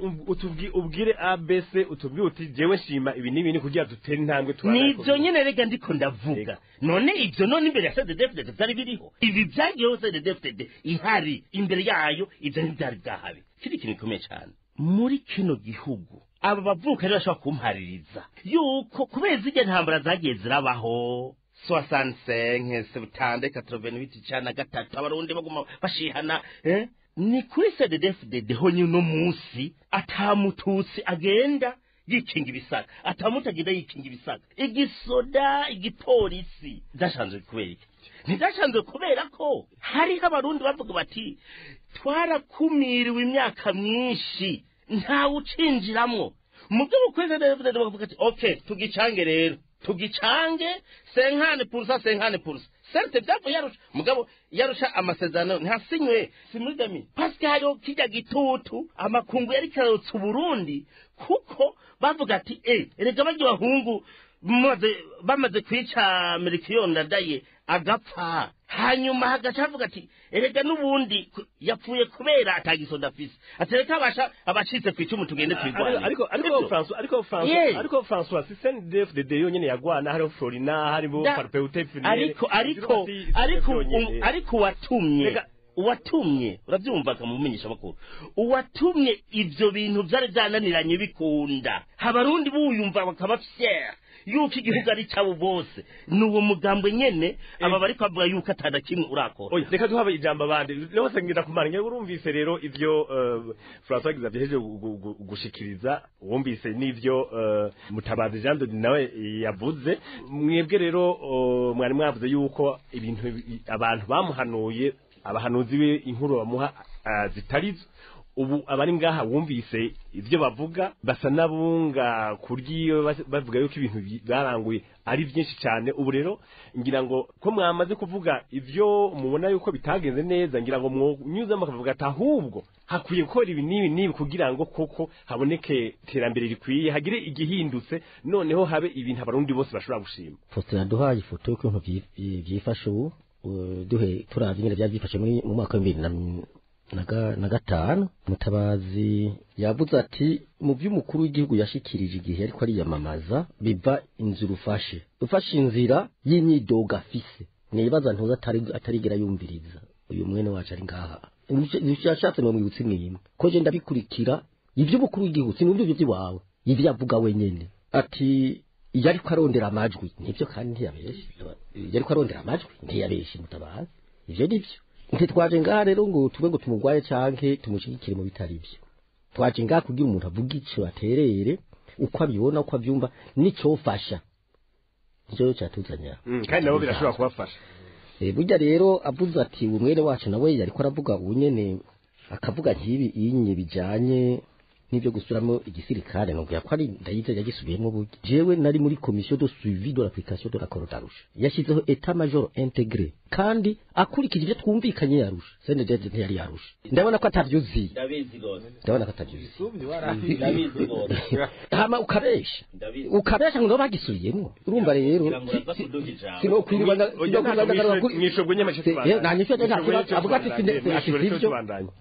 ubwire ABC utubwire uti jewe nshima ibi n'ibi kugira dutere intambwe tubana. Nivyo nyene rega ndiko ndavuga none ivyo none imbere ya CNDD-FDD byari biriho, ibi byagiyeho CNDD-FDD ihari imbere yayo ivyo ntibyari bwahabe. Kiri kintu gikomeye cyane muri kino gihugu aba bavuka rero bashobora kumpaririza yuko kubera izijya ntambara zagiye zirabaho 65 70 88 93 abarundi baguma bashihana ni kuri CNDD-FDD honye no munsi atamututsi agenda yikinga ibisaka atamutu agenda yikinga ibisaka igisoda igipolisi byashanzwe kubera iki? Ntidashanzwe kubera ko hariho abarundi bavuga bati twarakumiriwe imyaka myinshi ntawe ucinjiramwo mugabo kuri CNDD-FDD bakavuga ati okay tugicange rero tugicange 50% 50% serte byavuye yarusha mugabo yarusha amasezerano ntasinywe simurigami parce hariho kijya gitutu amakungu yari karotse Burundi kuko bavuga ati erega baryo bahungu bamaze kwica Melchior Ndadaye agapfa hanyuma hagaca avuga ati erega n'ubundi yapfuye kubera atagisoda afise atereka abasha abacitse ku icumu tugende twigwane. Ariko François si CNDD-FDD yonyene yagwana hariho Florina hariho Parpeute ariko watumye Uwatumye, uravyumvaga mu menyesha makuru, uwatumye ivyo bintu vyari vyananiranye bikunda, abarundi buyumva bakaba fier yuko igihugu ari cabo bose, ni uwo mugambwe nyene aba bariko bavuga yuko atana kimwe urakora. Oya, reka duhabe ijambo abandi. Lewose ngira kumara ngira urumvise rero ivyo François Xavier heje gushikiriza, wumvise n'ivyo Mutabazi Jean de nawe yavuze. Mwebwe rero mwari mwavuze yuko ibintu abantu bamuhanuye, abahanuzi be inkuru bamuha zitarizo. Ubu abari ngaha wumvise ivyo bavuga, basa n'abunga kuryiyo bavuga yuko ibintu baranguye ari byinshi cyane. Ubu rero ngira ngo ko mwamaze kuvuga ivyo mubona yuko bitagenze neza, ngira ngo mwunyuzamo akavuga ati ahubwo hakwiye gukora ibi n'ibi n'ibi kugira ngo koko haboneke iterambere rikwiye, hagire igihindutse, noneho habe ibintu abarundi bose bashobora gushima. Faustin yaduhaye ifoto y'ukuntu vyifashe ubu, duhe turavye ingene vyari vyifashe mu mwaka wa 2005. Mutabazi yavuze ati mu vy'umukuru w'igihugu yashikirije igihe ariko ariyamamaza biva inzira ufashe inzira y'imyidogo afise, nibaza ntuza atarigera yumviriza uyu mwene wacu ari ngaha. Yashatse ngo mwibutse imwe ko je ndabikurikira ivy'umukuru w'igihugu, sinumva ivyo vyiwawe, ivyo avuga wenyene. Ati yariko arondera amajwi, nivyo kandi ntiyabeshe, yariko arondera amajwi ntiyabeshe Mutabazi, ivyo nivyo. Ntitwaje ngaha rero ngo tube ngo tumugwaye canke tumushigikire mu bitari byo. Twaje ngaha kugira umuntu avuga ico aterere, uko abibona, uko avyumva, n'icofasha. Nico catuzanya. Kandi nabo birashobora kubafasha. Burya rero avuze ati umwene wacu nawe yariko aravuga ubunyene, akavuga ntibi inye bijanye n'ivyo gusubiramo igisirikare, nubwo ko ari ndayize yagisubiyemo burya. Jewe nari muri commission de suivi de l'application de l'accord d'Arusha, yashyizeho état major intégré kandi akurikije ibyo twumvikanye yarusha. CNDD ntiyari yarusha, ndabona ko atavyuzi, Ndabizi gose. ndabona ko atavyuzi. Ndabizi gose. Hama ukabesha ukabesha ngo bagisubiyemo. Urumva rero Ngira ngo uraza kuduha ijambo. sinokwirirwa Mwishobwe nyamashyi tubandanye. nanyisho avuga ati sivyo.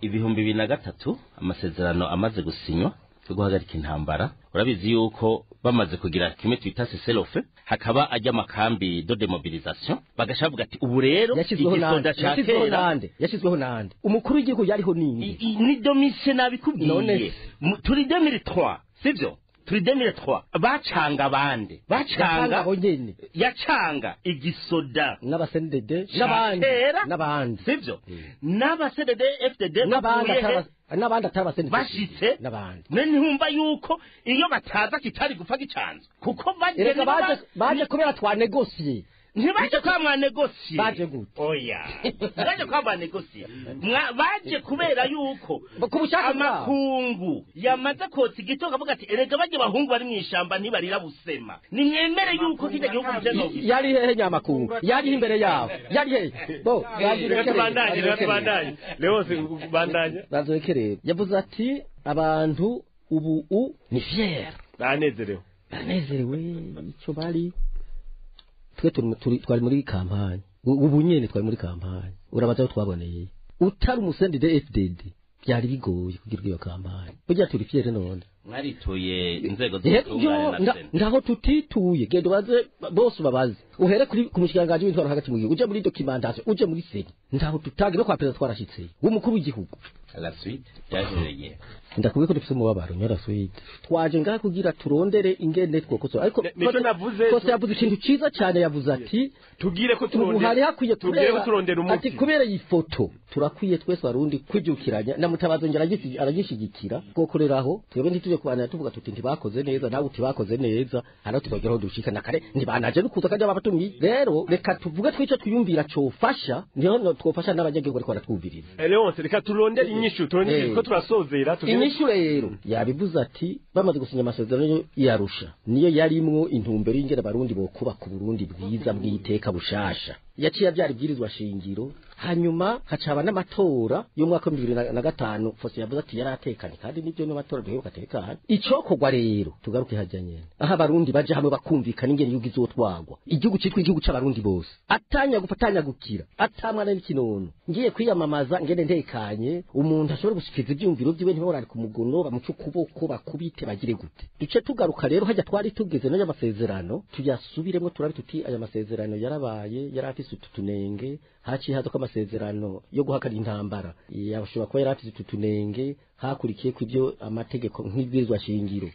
2003 amasezerano amaze gusinywa yo guhagarika intambara, urabizi yuko bamaze kugira kimwe twita cessez-le-feu, hakaba ajya amakambi de démobilisation, bagasha bavuga ati ubu rero Yashyizweho igisoda nande? ca Yashyizweho kera nande? Yashyizweho nande? Umukuru w'igihugu yariho ninde? Ni Domitien None nabikubwiye. se. Turi 2003, sivyo? Turi 2003, bacanga abandi Yacanga bacanga abo nyene yacanga igisoda n'abasendede ca n'abandi kera, n'abandi sivyo? N'aba CDD FDD n'abandi bavuye he? n'abandi atari abasendede Bashitse n'abandi. None ntihumva yuko iyo bataza kitari gupfa gicanzwe, kuko baje Erega baje kubera twanegosiye. Ntibaje kwa mwanegosiye. Baje gute? Oya, baje kwa mwanegosiye. Baje kubera yuko Ku bushake bwabo. Amakungu yamaze kotsa igitoka avuga ati erega bajye bahungu bari mw'ishamba ntibarira busema, nimwemere yuko kijya gihugu giteza. Yari hehe nyamakungu? Yari imbere yabo? Yari hehe bo? Reka tubandanye, reka tubandanye. Lewose bandanye. Bazorekerere yavuze ati abantu ubu ni fier, Banezerewe. Banezerewe icyo bari. Twe twari muri kampanye, ubu nyene twari muri kampanye, urabaza aho twaboneye utari umusendide FDD byari bigoye kugira iyo kampanye. Burya turi fier none. Mwarituye inzego Yo, z'ubutungane na sena. Ndaho tutituye, genda ubaze bose, ubabaze uhere kuri ku mushikiranganji w'intwaro hagati mu gihugu, uje muri documentation, uje muri seni, ndaho tutage no kwa perezida twarashitse w'umukuru w'igihugu. La suite byahereye Ndakubwiye ko dufite umubabaro nyora suite. Twaje ngaha kugira turondere ingene twokosora, ariko Nico navuze. Kose yavuze ikintu ciza cyane, yavuze ati Tugire ko ubu turondera, hari hakwiye tugire ko kubera turondera ati umuti. Kubera iyi foto turakwiye twese Barundi kwijukiranya na Mutabazo ngera aragishigikira twokoreraho. Twebwe ntituje kubana tuvuga tuti ntibakoze neza, nawe uti bakoze neza, hano tuzogeraho dushika na kare ntibanaje nukuza kandi abatumiye. Rero reka tuvuge twico twiyumvira cofasha, niho twofasha n'abanyagihugu bariko baratwumviriza. Leonce, reka turondere inyishu, turondere ko turasozera tugire. Inyishu rero yabivuze ati bamaze gusinya amasezerano yarusha, niyo yarimwo intumbero y'ingene Abarundi bokubaka Uburundi bwiza bw'iteka bushasha, yaciye abyara ibwirizwa shingiro, hanyuma hacaba n'amatora y'umwaka wa 2005. Fose yavuze ati yaratekanye, kandi nibyo, n'amatora duheruka atekanye. Icokorwa rero, tugaruke hajya nyene aho Abarundi baja hamwe bakumvikana ingene igihugu izotwagwa, igihugu citwa igihugu c'Abarundi bose, atanya gufatanya gukira atamwana n'ikinono. Ngiye kwiyamamaza ngene ntekanye, umuntu ashobora gushikiza ivyumviro vyiwe, ntiborare ku mugono bamuce ukuboko bakubite bagire gute. Duce tugaruka rero hajya twari tugeze n'aya masezerano, tuyasubiremo turabe tuti aya masezerano yarabaye yari afise afise ututunenge, haciye haza ko amasezerano yo guhagarika intambara yashobora kuba yari afise ututunenge, hakurikiye ku ibyo amategeko nk'ibwirizwa shingiro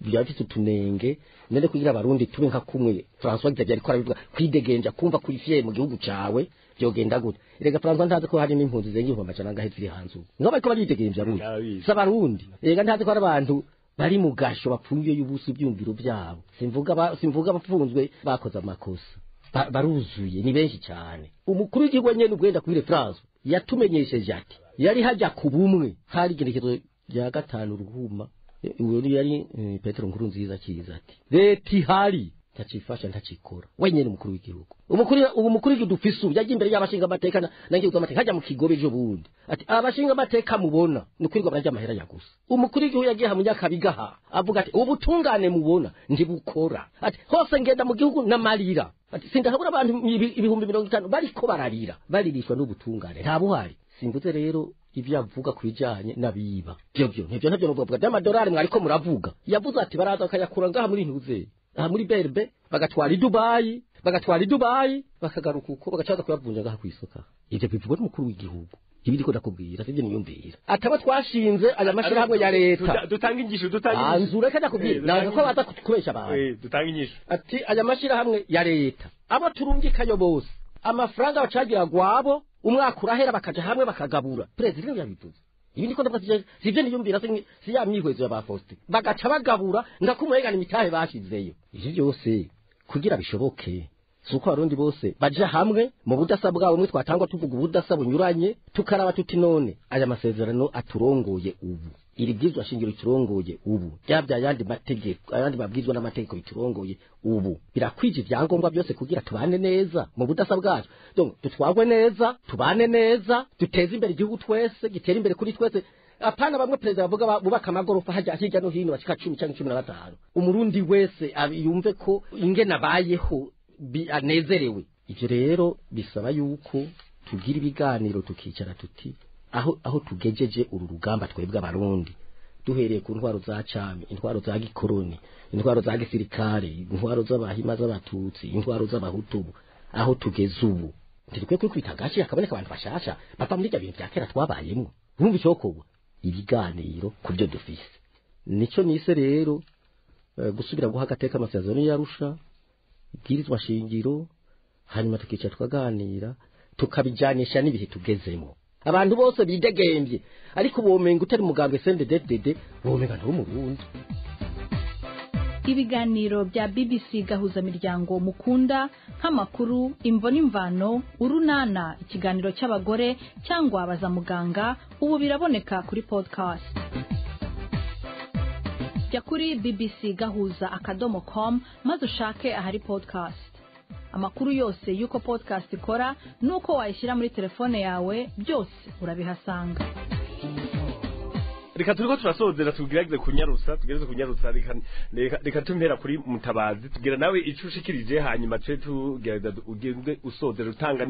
byafise utunenge. None kugira abarundi tube nka kumwe François Xavier ariko arabivuga, kwidegenja, kumva kuri fier mu gihugu cawe, byogenda gute? Erega François ntazi ko hari n'impunzi zirenga 400,000 ziri hanze ubu, ngo bariko baridegenja gute? S'abarundi. Erega ntazi ko hari abantu bari mu gasho bapfungiye y'ubusa ibyumviro byabo. Simvuga abafunzwe bakoze amakosa, baruzuye, ni benshi cyane. Umukuru w'igihugu nyene ubwenda kuri France yatumenyesheje ati yari hajya ku bumwe, hari igerekezo rya 5 ruhuma, uwo yari Petero Nkurunziza kiza ati leta ihari ntacifasha ntacikora wenyene. Umukuru w'igihugu, umukuru ubu mukuru w'igihugu dufise ubu, yagiye imbere y'abashinga amateka nangiye amateka hajya mu kigobe ejo bundi ati abashinga amateka mubona ni kwirirwa bararya amahera ya gusa. Umukuru w'igihugu yagiye hamwe Nyakabigaha avuga ati ubutungane mubona ntibukora, ati hose ngenda mu gihugu n'amarira, ati sindahabura abantu 50,000 bariko bararira baririshwa n'ubutungane nta buhari. Simvuze rero ibyo avuga kubijanye nabiba byo byo ntibyo ntabyo bavuga by'amadolari mwariko muravuga. Yavuze ati baraza bakayakura ngaha muri ntuze aha muri Berbe, bagatwara i Dubai, bagatwara i Dubai, bakagaruka uko bagacaza kuyavunja ngaha kwisoka. Ivyo bivugwa n'umukuru w'igihugu, ibi ndiko ndakubwira sivyo niyumvira. Ataba twashinze aya mashirahamwe ya leta dutanga inyigisho, dutanga inyigisho anzura kada kubwira naza ko baza kutukoresha abantu, dutanga inyigisho ati aya mashirahamwe ya leta abo turungikayo bose amafaranga bacagira gwabo, umwaka urahera bakaja hamwe bakagabura. President yabivuze ibi ndiko ndavuga sivyo niyumvira, si ya myihwezo ya Faustin, bagaca bagabura ndakumwegana imitahe bashizeyo. Ivyo byose kugira bishoboke suko abarundi bose baja hamwe mu budasa bwabo, mwe twatangwa tuvuga ubudasa bunyuranye, tukaraba tuti none aya masezerano aturongoye ubu, iri bwizwa shingiro turongoye ubu, byabya yandi mategeko ayandi mabwizwa n'amategeko biturongoye ubu, birakwije ibyangombwa byose kugira tubane neza mu budasa bwacu. Donc tutwagwe neza, tubane neza, duteze imbere igihugu twese, gitere imbere kuri twese. Apana bamwe perezida bavuga bubaka amagorofa hajya hirya no hino bashika 10 cyangwa 15. Umurundi wese yumve ko ingena bayeho anezerewe. Ivyo rero bisaba yuko tugira ibiganiro, tukicara tuti aho tugejeje uru rugamba twebwe abarundi, duhereye ku ntwaro za cami, intwaro za gikoroni, intwaro za gisirikare, intwaro z'abahima z'abatutsi, intwaro z'abahutu, aho tugeze ubu ntirikwiye kwikubita agashi hakaboneka abantu bashasha bava muri ibyo bintu bya kera twabayemo. Urumva icokorwa ibiganiro ku byo dufise. Nico nise rero gusubira guha agateka amasezerano y'Arusha, ibwirizwa shingiro, hanyuma tukicara tukaganira tukabijanisha n'ibihe tugezemo. Abantu bose bidegembye, ariko bomenga utari mugambwe CNDD-FDD bomenga nto murundi. Ibiganiro bya BBC gahuza miryango mukunda nk'amakuru, imvo n'imvano, urunana, ikiganiro cy'abagore cyangwa baza muganga, ubu biraboneka kuri podcast. Jya kuri bbcgahuza.com maze ushake ahari podcast. Amakuru yose y'uko podcast ikora nuko wayishyira muri telefone yawe byose urabihasanga. Reka turiko turasozera tugerageze kunyarutsa, tugerageze kunyarutsa. Reka tumpera kuri Mutabazi tugira nawe ico ushikirije, hanyuma twe tugerageza ugende usozera utanga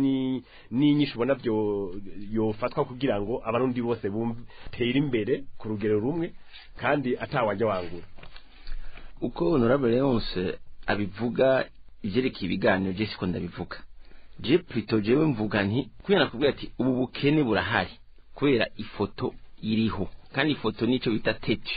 n'inyishu ubona byo yofatwa kugira ngo abarundi bose bumve tera imbere ku rugero rumwe kandi atawajya wangura. Uko Honorable Leonce abivuga ivyerekeye ibiganiro, je siko ndabivuga. Je plutôt jewe mvuga nti kubera nakubwira ati ubu bukene burahari kubera ifoto iriho, kandi ifoto nico bita tete,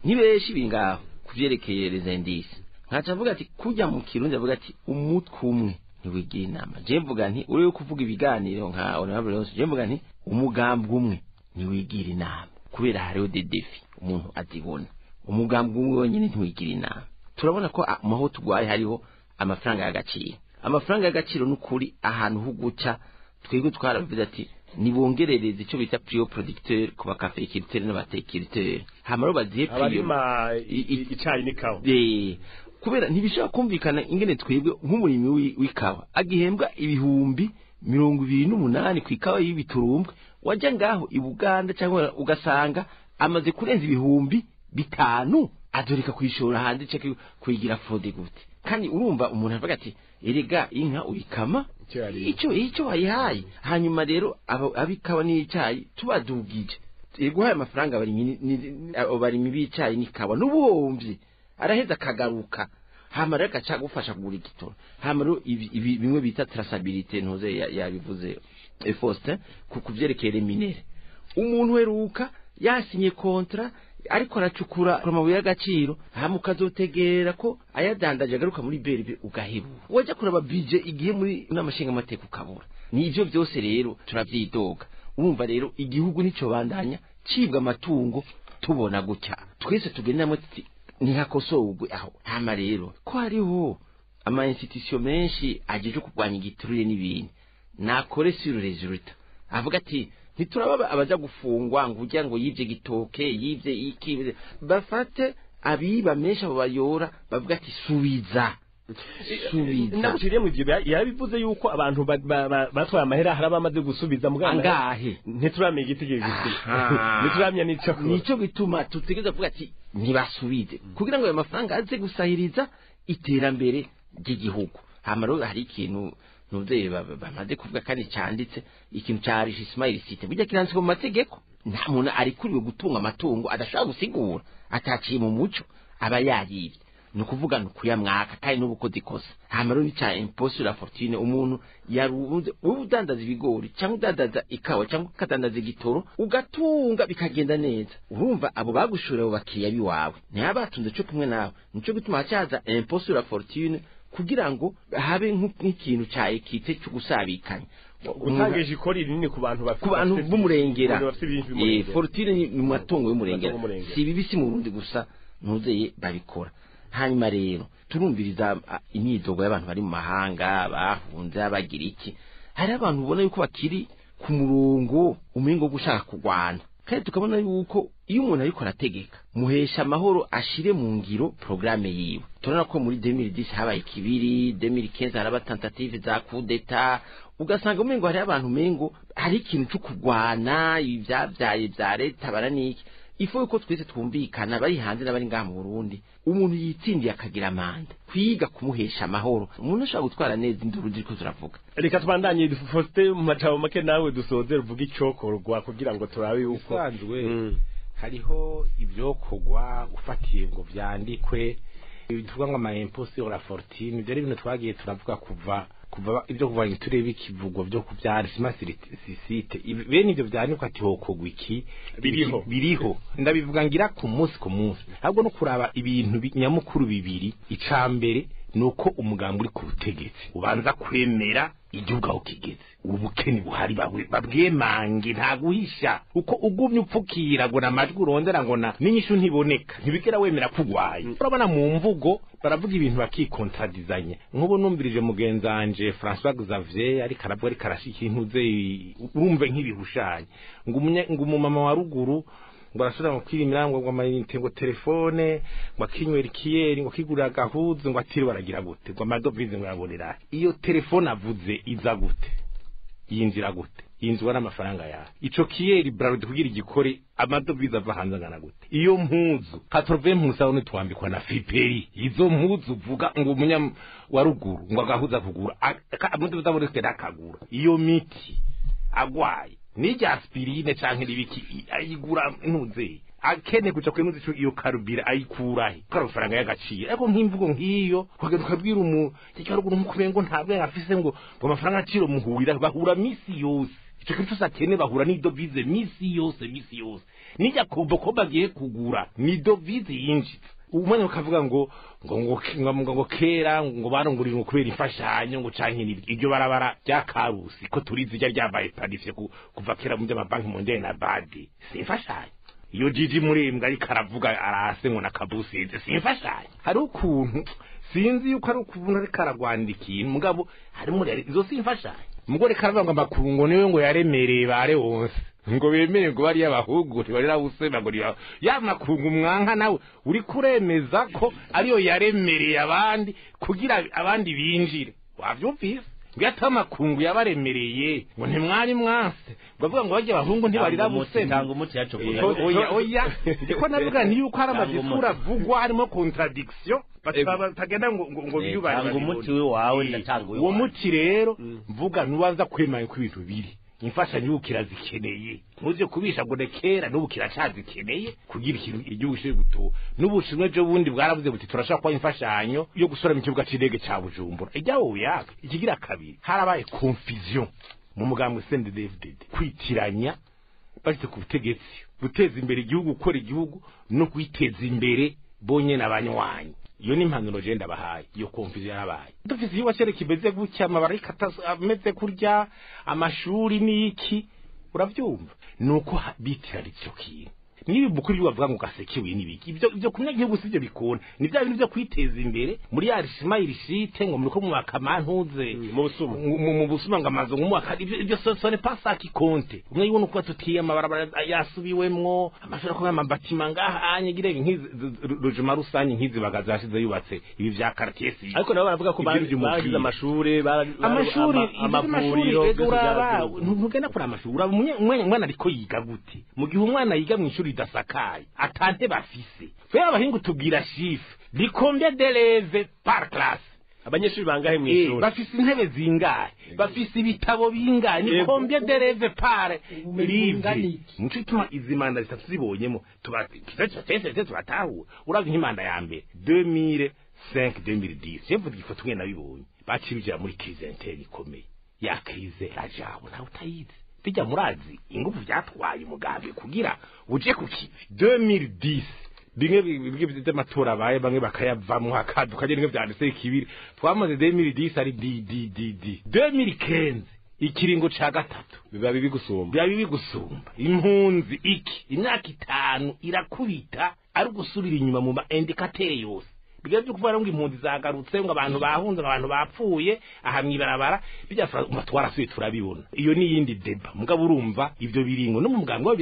ntibesha ibi ngaho kuvyerekeye les indices. Nkaca mvuga ati kujya mu kirundi avuga ati umutwe umwe ntiwigira inama. Je mvuga nti uri kuvuga ibiganiro nka Honorable Leonce, je mvuga nti umugambwe umwe ntiwigira inama kubera hariho des défis umuntu azibona. Umugambwe umwe wenyine ntiwigira inama. Turabona ko aho tugwaye hariho amafaranga y'agaciro. Amafaranga y'agaciro n'ukuri ahantu huguca twebwe twaravuze ati nibongerereze icyo bita prix producteur ku bakafeculteur n'abateculteur, hamaro bazihe prix abarima icayi n'ikawa. Kubera ntibishobora kumvikana ingene twebwe nk'umurimi w'ikawa agihembwa 28,000 ku ikawa y'ibiturumbwe, wajya ngaho i Buganda cyangwa ugasanga amaze kurenza 5,000 adoreka kwishora hanze cyo kwigira fraude gute. Kandi urumva umuntu avuga ati erega inka uyikama icyo wayihaye. Hanyuma rero abikawa n'icyayi tubadugije iguhaye amafaranga abarimyi b'icayi n'ikawa n'ubuhomvye araheza akagaruka. Hama rero agaca gufasha kugura igitoro. Hama rero ibi bimwe bita traçabilité, ntuze yabivuze Faustin ku kuvyerekeye minere. Umuntu weruka yasinye contrat ariko aracukura amabuye y'agaciro, hama ukazotegera ko ayadandaje agaruka muri BRB, ugahebura wajya kuraba budget igihe muri n'amashinga amateka ukabura. Nivyo byose rero turavyidoga. Urumva rero igihugu nico bandanya cibwa amatungo tubona gutya, twese tugendamo tuti ntihakosorwe aho. Hama rero ko hariho ama institution menshi ajeje kurwanya igiturire n'ibintu, nakore sur résultat, avuga ati ntituraba abaja gufungwa ngo ujya ngo yivye gitoke, yivye iki, bafate abiba menshi abo bayora, bavuga ati subiza, subiza. Naguciriye mu ivyo, yarabivuze yuko abantu batwaye amahera hari abamaze gusubiza mugabo angahe? Ntituramenya igitigiri gisi, ntituramenya n'ico. Nico gituma tutegereza kuvuga ati ntibasubize kugira ngo ayo mafaranga aze gusahiriza iterambere ry'igihugu. Hama rero hari ikintu nuvyeyi bamaze kuvuga kandi canditse, ikintu ca enrichissement illicite, burya kiranditswe mu mategeko. Nta muntu arikuriwe gutunga amatungo adashobora gusigura, ataciye mu muco, aba yayivye, ni ukuvuga ni ukuyamwaka kandi n'ubu ukoze ikosa. Hama rero nica impôt sur la fortune, umuntu yarunze, wowe udandaza ibigori cyangwa udandaza ikawa cyangwa ukadandaza igitoro, ugatunga bikagenda neza, urumva abo bagushura, abo bakiriya biwawe ntibaba batunze cyo kumwe nawe. Nico gituma hacaza impôt sur la fortune kugira ngo habe nk'ikintu ca équité cyo gusabikanya. Gutangisha ikori rinini ku bantu bafite ku bantu b'umurengera. Abantu bafite ibintu by'umurengera. Fortune ni mu matungo y'umurengera. Matungo y'umurengera. Si bibi, si mu Burundi gusa ntuzeye babikora. Hanyuma rero turumviriza imyidogo y'abantu bari mu mahanga bahunze, bagira iki, hari abantu ubona yuko bakiri ku murongo umengo wo gushaka kurwana, kandi tukabona yuko iyo umuntu ariko arategeka muhesha amahoro ashire mu ngiro programme yiwe. Turabona ko muri 2010 habaye ikibiri, 2015 haraba tentative za coup d'état, ugasanga umengo hari abantu umengo hari ikintu cyo kurwana ivyavyaye vya leta bara niki. Ifo yuko twese twumvikana, bari hanze n'abari ngaha mu Burundi, umuntu yitsindiye akagira manda, kwiga kumuhesha amahoro, umuntu ashobora gutwara neza, induru ziriko ziravuga. Reka tubandanye. Faustin, mu majambo make nawe dusoze, uvuga icokorwa kugira ngo turabe yuko Bisanzwe hariho ibyokorwa ufatiye ngo vyandikwe, tuvuga ngo ama impôt sur la fortune, ibyo ari ibintu twagiye turavuga kuva ibyo kuva turebe ikivugwa byo kuvyara illicite, bene ibyo vyandikwa ati hokorwa iki. Biriho. Biriho, ndabivuga ngira ku munsi ku munsi. Ahubwo no kuraba ibintu nyamukuru bibiri. Ica mbere ni uko umugambi uri ku butegetsi ubanza kwemera igihugu aho kigeze, ubukene buhari babwemange, nta guhisha. Uko ugumye upfukira ngo namajwi urondera ngo na n'inyishu ntiboneka, ntibigera wemera kugwaye. Urabona mu mvugo baravuga ibintu bakikontradizanya. Nk'ubu numvirije mugenzanje François Xavier ariko aravuga, ariko arashika intuze, urumve nk'ibihushanye ngo ngo umumama wa ruguru ngo arashobora ngo kwirimira ngo amayinite, ngo telefone, ngo akinywera ikiyeri, ngo akigurira agahuzu, ngo atiriwe aragira gute, ngo amadovize ngo yabonera. Iyo telefone avuze iza gute? Yinjira gute? Yinjizwa n'amafaranga yawe. Ico kiyeri Brarudi kugira igikore, amadovize ava hanze angana gute? Iyo mpuzu 80% nitwambikwa na friperie. Izo mpuzu uvuga ngo umunya wa ruguru ngo agahuza kugura, amadovize abonetse akagura. Iyo miti agwaye n'irya aspirine canke n'ibiki ayigura ntuze akene kuja kwenuza ico iyo karubira ayikurahe ko amafaranga y'agaciro? Ariko nk'imvugo nk'iyo ukagenda ukabwira umu cyaruguru nkukumengo ntabwo afise, ngo amafaranga agaciro muhurira, bahura misi yose, ico kintu cyose akene bahura n'idovize misi yose, misi yose. N'irya kombo ko bagiye kugura ni dovize yinjiza. Umwanya ukavuga ngo kera ngo barongurira ngo kubera imfashanyo ngo canke n'ibyo, iryo barabara rya Karusi ko turizi rya ryabaye planifié kuva kera mu by'amabanki mondiale na BAD, si imfashanyo? Iyo Jiji Murembwa ariko aravuga arase ngo nakabusize, si imfashanyo? Hari ukuntu sinzi yuko ari ukuntu ariko aragwandika ikintu, mugabo harimo izo si imfashanyo. Mugo reka aravuga ngo amakungu niwe ngo yaremereye bare wonse ngo bemere ngo bariya bahugure barira busema ngo ya makungu mwanka, nawe uri kuremeza ko ariyo yaremereye abandi kugira abandi binjire. Wavyumvise ngo ata makungu yabaremereye ngo ntimwari mwanse ngo avuga ngo bajya abahungu ntibarira busema. Tanga umuti yacu. Oya, oya, ndiko navuga nti yuko hari amadiscours avugwa harimo contradiction, batagenda ngo biyubare. Tanga umuti wawe, ndatanga uwo muti rero mvuga nubanza kwemanya ko ibintu biri Imfashanyo y'ubu kirazikeneye, ntuze kubisha ngo nekera n'ubu kiracazikeneye kugira ikintu igihugu kiri guto. N'Ubushinwa ejo bundi bwaravuze buti turashaka kuba imfashanyo yo gusora mu kibuga c'indege ca Bujumbura ijyawo yaka. Ikigira kabiri, harabaye confusion mu mugambwe CNDD-FDD, kwitiranya bashyize ku butegetsi guteza imbere igihugu, gukora igihugu no kwiteza imbere bonyene abanywanyi. Iyo ni impanuro je ndabahaye. Iyo confusion yarabaye. Dufise igihugu cere kimeze gutya, amabara ameze kurya, amashuri n'iki, uravyumva nuko bitirana ico kintu. Niba umukuru bavuga ngo gasekewe n'ibiki, ibyo kumenya igihugu sivyo bikunda, ni bya bintu byo kwiteza imbere muri ya rishima irishite ngo muriko mwaka mantuze mu busuma, mu busuma ngo amazu ngo mwaka, ibyo ce n'est pas ça qui compte. Umwe yibona uko tutiye amabarabara yasubiwemwo, amashuri akomeye, amabatima ngaha anyigire nk'izi rujuma rusange nk'izi bagaza yashize yubatse ibi vya quartier si. Ariko nabo baravuga ko bagize amashuri, amashuri, amavuriro. Uraba ntugenda kuri amashuri, uraba umwana ariko yiga gute mu gihe umwana yiga mu ishuri idasakaye atante bafise. Twe abahingu tubwira chiffre di combien d'élèves par classe, abanyeshuri bangahe mu ishuri, bafise intebe zingahe, bafise ibitabo bingahe, ni combien d'élèves par livre. Muco ituma izi manda zitatu zibonyemo tuba twese tubatahura. Uravye nk'imanda ya mbere 2005 2010, je mvuga ifoto mwe nabibonye, baciye muri crise interne ikomeye ya crise rajabu nawe utayizi bijya murazi ingufu byatwaye umugambi kugira uje ku kivi. 2010 bimwe by'amatora abaye bamwe bakayavamwo hakaduka rimwe byanditse ikibiri twamaze 2010 ari D D D D. 2015 ikiringo ca gatatu biba bibi gusumba, biba bibi gusumba. Impunzi iki imyaka 5 irakubita ari gusubira inyuma mu ma indicateur yose. Biga byo kuvuga ngo impunzi zagarutse, ngo abantu bahunze, ngo abantu bapfuye aha mwibarabara bijya twarasuye turabibona. Iyo ni yindi deba. Mugabo urumva ivyo biringo no mu mugambwe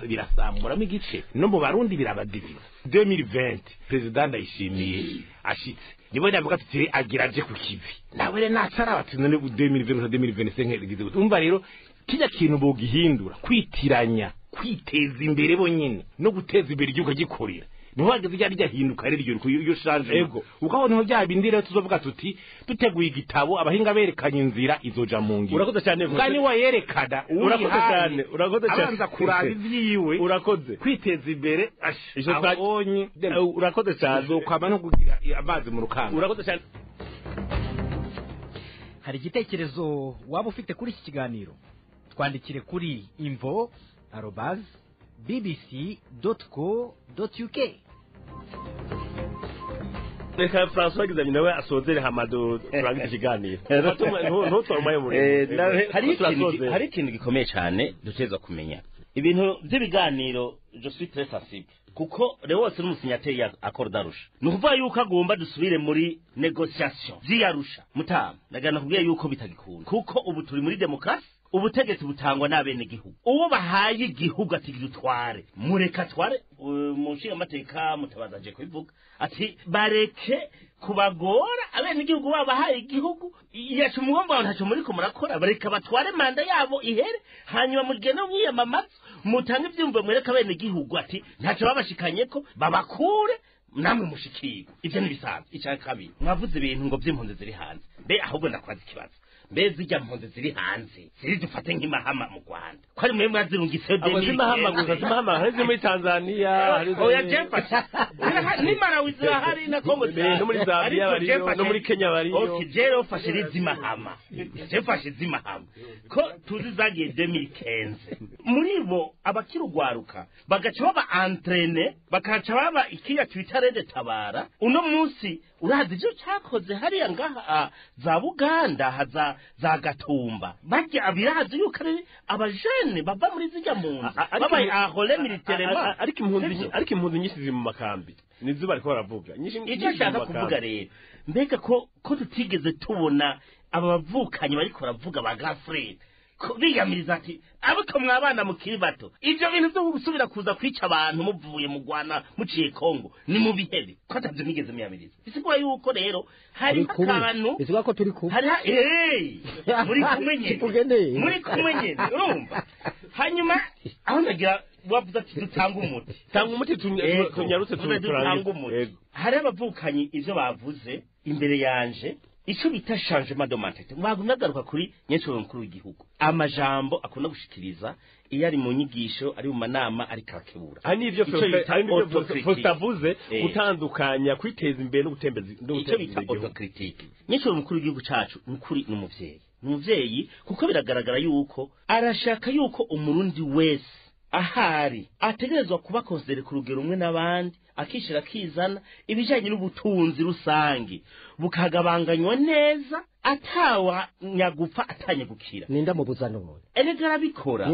birasamburamo igice, no mu Barundi birabadiviza. 2020 president Ndayishimiye ashitse nibo ndavuga tuti agira aje ku kivi nawe rero nacara bati none 2020 2025 gize. Umva rero kijya kintu bogihindura, kwitiranya kwiteza imbere bonyene no guteza imbere igihugu gikorera. Niho hageze rya ryahinduka rero iryo shanje ego ukaho niho bya bindi rero tuzovuga tuti duteguye igitabo abahinga berekanye inzira izoja mu ngiro. Urakoze cyane kandi wayerekana. Urakoze cyane, urakoze cyane. Abanza kuraba ivyiwe. Urakoze kwiteza imbere abonye. Urakoze cyane. Uzokwama no kugira amazi mu rukanga. Urakoze cyane. Hari igitekerezo waba ufite kuri iki kiganiro, twandikire kuri info@bbc.co.uk. Reka François Gizami nawe asozere hamado turangize ikiganiro. Ntutware muri hari ikintu gikomeye cyane duteza kumenya. Ibintu by'ibiganiro je suis très sensible kuko rero wose n'umusinyateri ya accord d'Arusha. Ni ukuvuga yuko agomba dusubire muri négociation z'Arusha. Mutama ndagana kubwiye yuko bitagikunda kuko ubu turi muri demokrasi, ubutegetsi butangwa n'abene gihugu. Uwo bahaye igihugu ati gitware, mureka tware. Mu nshinga amateka mutabaza aje kubivuga ati bareke kubagora abene gihugu babahaye igihugu yacu umugomba ntacyo muri ko murakora, bareka batware manda yabo ihere, hanyuma mugene mwiyamamaza mutange ivyumvo mwereka abene gihugu ati ntacyo babashikanye ko babakure namwe mushikirwe. Ivyo nibisanzwe. Icya kabiri, mwavuze ibintu ngo by'impunzi ziri hanze. Mbe ahubwo ndakwaza ikibazo, mbe zijya mpunzi ziri hanze ziri dufate nk'imahama mu Rwanda ko ari mwe mwazirungitse abo zimahama gusa, zimahama hari muri Tanzania, hari oya jemfasha ni Malawi zirahari na Kongo no muri Zambia bariyo no muri Kenya bariyo. Okay, jero fashe zimahama, je fashe zimahama ko tuzi zagiye 2015 muri bo abakirugwaruka bagaca baba entraîner bakaca baba ikiya Twitter de tabara. Uno munsi urazi ivyo cyakoze hariya ngaha za Buganda haza za Gatumba, bajya abirazi yuko ari abajene bava muri zijya mu nzu babaye ahole militairement. Ariko impunzi nyinshi ziri mu makambi nizo bariko baravuga. Icyo nshaka kuvuga rero, mbega ko tutigeze tubona aba bavukanyi bariko baravuga ba grand frère biyamiriza ati ariko mwabana mukiri bato ivyo bintu byo gusubira kuza kwica abantu muvuye mu Rwanda muciye Kongo ni mu bihebe ko atavyo nigeze muyamiriza. Bisigura yuko rero hari akantu bisigura ko turi kumwe hari muri kumwe nyene muri kumwe nyene urumva. Hanyuma aho ndagira wavuze ati dutanga umuti, tanga umuti tunyarutse turangize. Hari abavukanyi ivyo bavuze imbere yanje Ico bita changement de mentalité, mwagumye agaruka kuri nyecuro mukuru w'igihugu, amajambo akunda gushikiriza iyo ari mu nyigisho, ari mu manama, ari karakebura. Hari n'ivyo Faustin avuze, gutandukanya kwiteza imbere no gutembeza no guteza imbere igihugu. Autocritique, nyecuro mukuru w'igihugu cacu nukuri n'umuvyeyi, umuvyeyi, kuko biragaragara yuko arashaka yuko umurundi wese ahari ategerezwa kuba considéré ku rugero rumwe n'abandi, akishira akizana, ibijanye n'ubutunzi rusangi bukagabanganywa neza, atawa nyagupfa atanyagukira. Ninda mubuza none? Erega arabikora,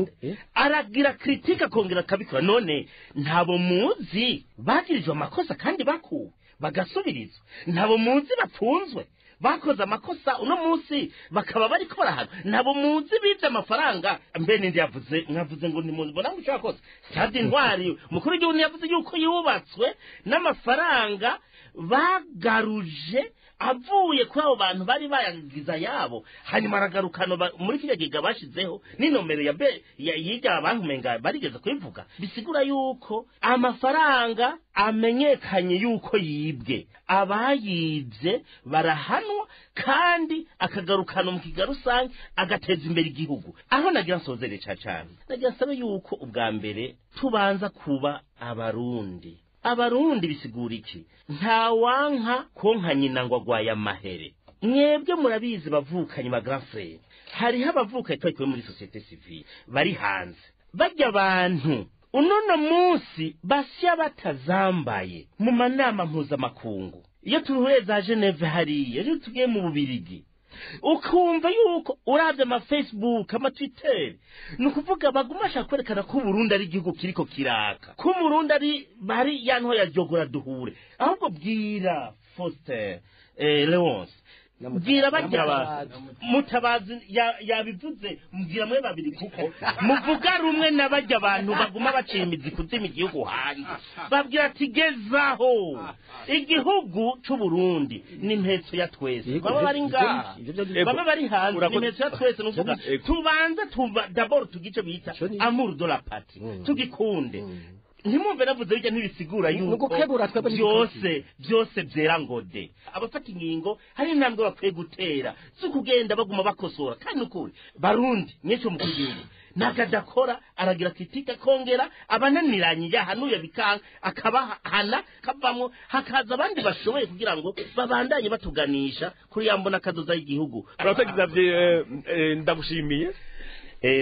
aragira critique akongera akabikora. None ntabo muzi bagirijwe amakosa kandi bakuwe bagasubirizwa? Ntabo muzi bapfunzwe bakoze amakosa, uno munsi bakaba bariko barahana? Ntabo muzi bivye amafaranga? Mbe ninde yavuze, mwavuze ngo ntimubona ngo ushaka kose stade Intwari, mukuru w'igihugu yavuze yuko yubatswe n'amafaranga bagaruje avuye kuri abo bantu bari bayagiza yabo, hanyuma aragarukana muri kiriya giga bashizeho n'inomero ya be yirya bantu umenga barigeze kubivuga. Bisigura yuko amafaranga amenyekanye yuko yibwe, abayibye barahanwa, kandi akagarukana mu kiga rusange, agateza imbere igihugu. Aho nagira nsozere cyane, nagira nsabe yuko ubwa mbere tubanza kuba Abarundi. Abarundi bisigura iki? Nta wanka konka nyina ngo agwaye amahere. Mwebwe murabizi, bavukanye ba grand frère, hariho abavukanye twari kumwe muri société civile bari hanze, bajya abantu unono munsi basya batazambaye mu manama mpuzamakungu. Iyo tuhuye za Geneve hariya, iyo tugiye mu Bubirigi, ukumva yuko uravye ama Facebook, ama Twitter, ni ukuvuga baguma bashaka kwerekana ko Burundi ari igihugu kiriko kiraka, ko Burundi ari bari ya nto ya jogora duhure. Ahubwo bwira Faustin, Leonce, bwira barya Mutabazi yabivuze, mbwira mwe babiri, kuko muvuga rumwe n'abarya abantu baguma baciye imizi kuzima igihugu hanze, babwira ati gezaho, igihugu c'u Burundi ni impetso ya twese, baba bari ngaha, baba bari hanze, ni impetso ya twese. Nuvuga tubanze tuba d'abord tugice bita amour de la patrie, tugikunde. Ntimwumve navuze bijya, ntibisigura yuko byose byose byera ngode. Abafata ingingo hari intambwe bakwiye gutera zo kugenda baguma bakosora. Kandi ukuri Barundi, mwese mu gihugu nakadakora aragira critique, akongera abananiranye yahanuye bikanga akabahana, kavamwo hakaza abandi bashoboye kugira ngo babandanye batuganisha kuri ya mbona kazoza y'igihugu. Urategeza, ndagushimiye.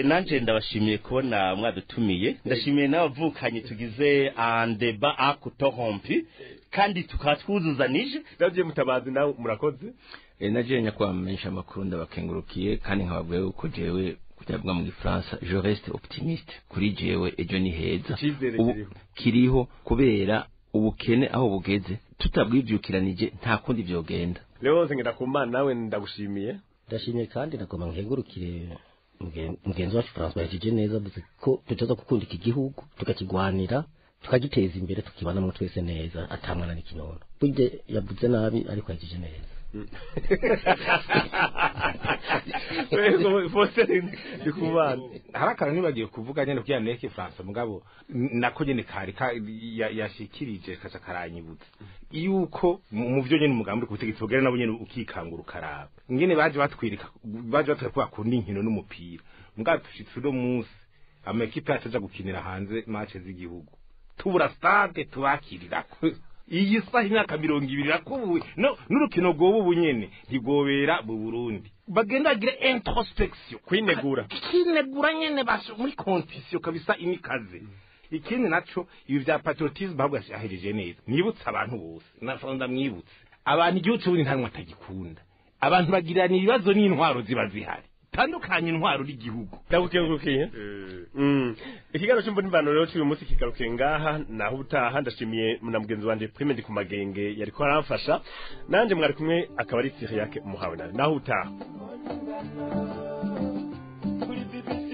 Nanje ndabashimiye kubona mwadutumiye, ndashimiye n'abavukanye tugize un débat à couteau rompu kandi tukaba twuzuzanije. Ndabye Mutabazi, nawe murakoze. Naje nyakwamenyesha amakuru, ndabakengurukiye kandi nkababwiye yuko jewe, kugira mu Gifaransa, je reste optimiste. Kuri jewe ejo ni heza. Icizere kiriho. Kiriho, kubera ubukene aho bugeze tutabwivyukiranije nta kundi vyogenda. Leonce Ngendakumana, nawe ndagushimiye. Ndashimye kandi nagomba nkengurukire mugenzi wacu François, yahejeje neza, avuze ko tutaza gukunda iki gihugu, tukakigwanira, tukagiteza imbere, tukibanamo twese neza, atamwana n'ikinono. Burya yavuze nabi ariko yahejeje neza. Faustin Ndikumana. Hari akantu nibagiye kuvuga nyene kugira neke François, mugabo nako nyene kari yashikirije kaca karanyibutsa yuko mu byo nyene umugambi uri ku butegetsi bugera nabo nyene ukikangura ukaraba ingene baje batwirika, baje batwereka ko bakunda inkino n'umupira. Mugabo tushitse uno munsi amakipe yacu aja gukinira hanze match z'igihugu, tubura stade tubakirirako. Iyi saha imyaka 20 irakubuye no n'urukino rwoba ubu nyene ntigobera mu Burundi. Bagenda bagire introspection, kwinegura. Kwinegura nyene, basho muri condition kabisa imikaze. Ikindi naco, ibi vya patriotisme ahubwo yahejeje neza. Nibutse abantu bose, na ndamwibutse abantu, igihugu c'Uburundi nta numwe atagikunda. Abantu bagirana ibibazo n'intwaro ziba zihari, tandukanye intwaro n'igihugu. Ndagukengurukiye. Ikiganiro c'imvo n'imvano rero cy'uyu munsi kigarukiye ngaha, naho ubutaha. Ndashimiye na mugenzi wanje Prime ndi ku magenge yariko aramfasha, nanje mwari kumwe akaba ari Cyriaque Muhawe, naho ubutaha. Kuri BBC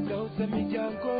Gahuza Miryango.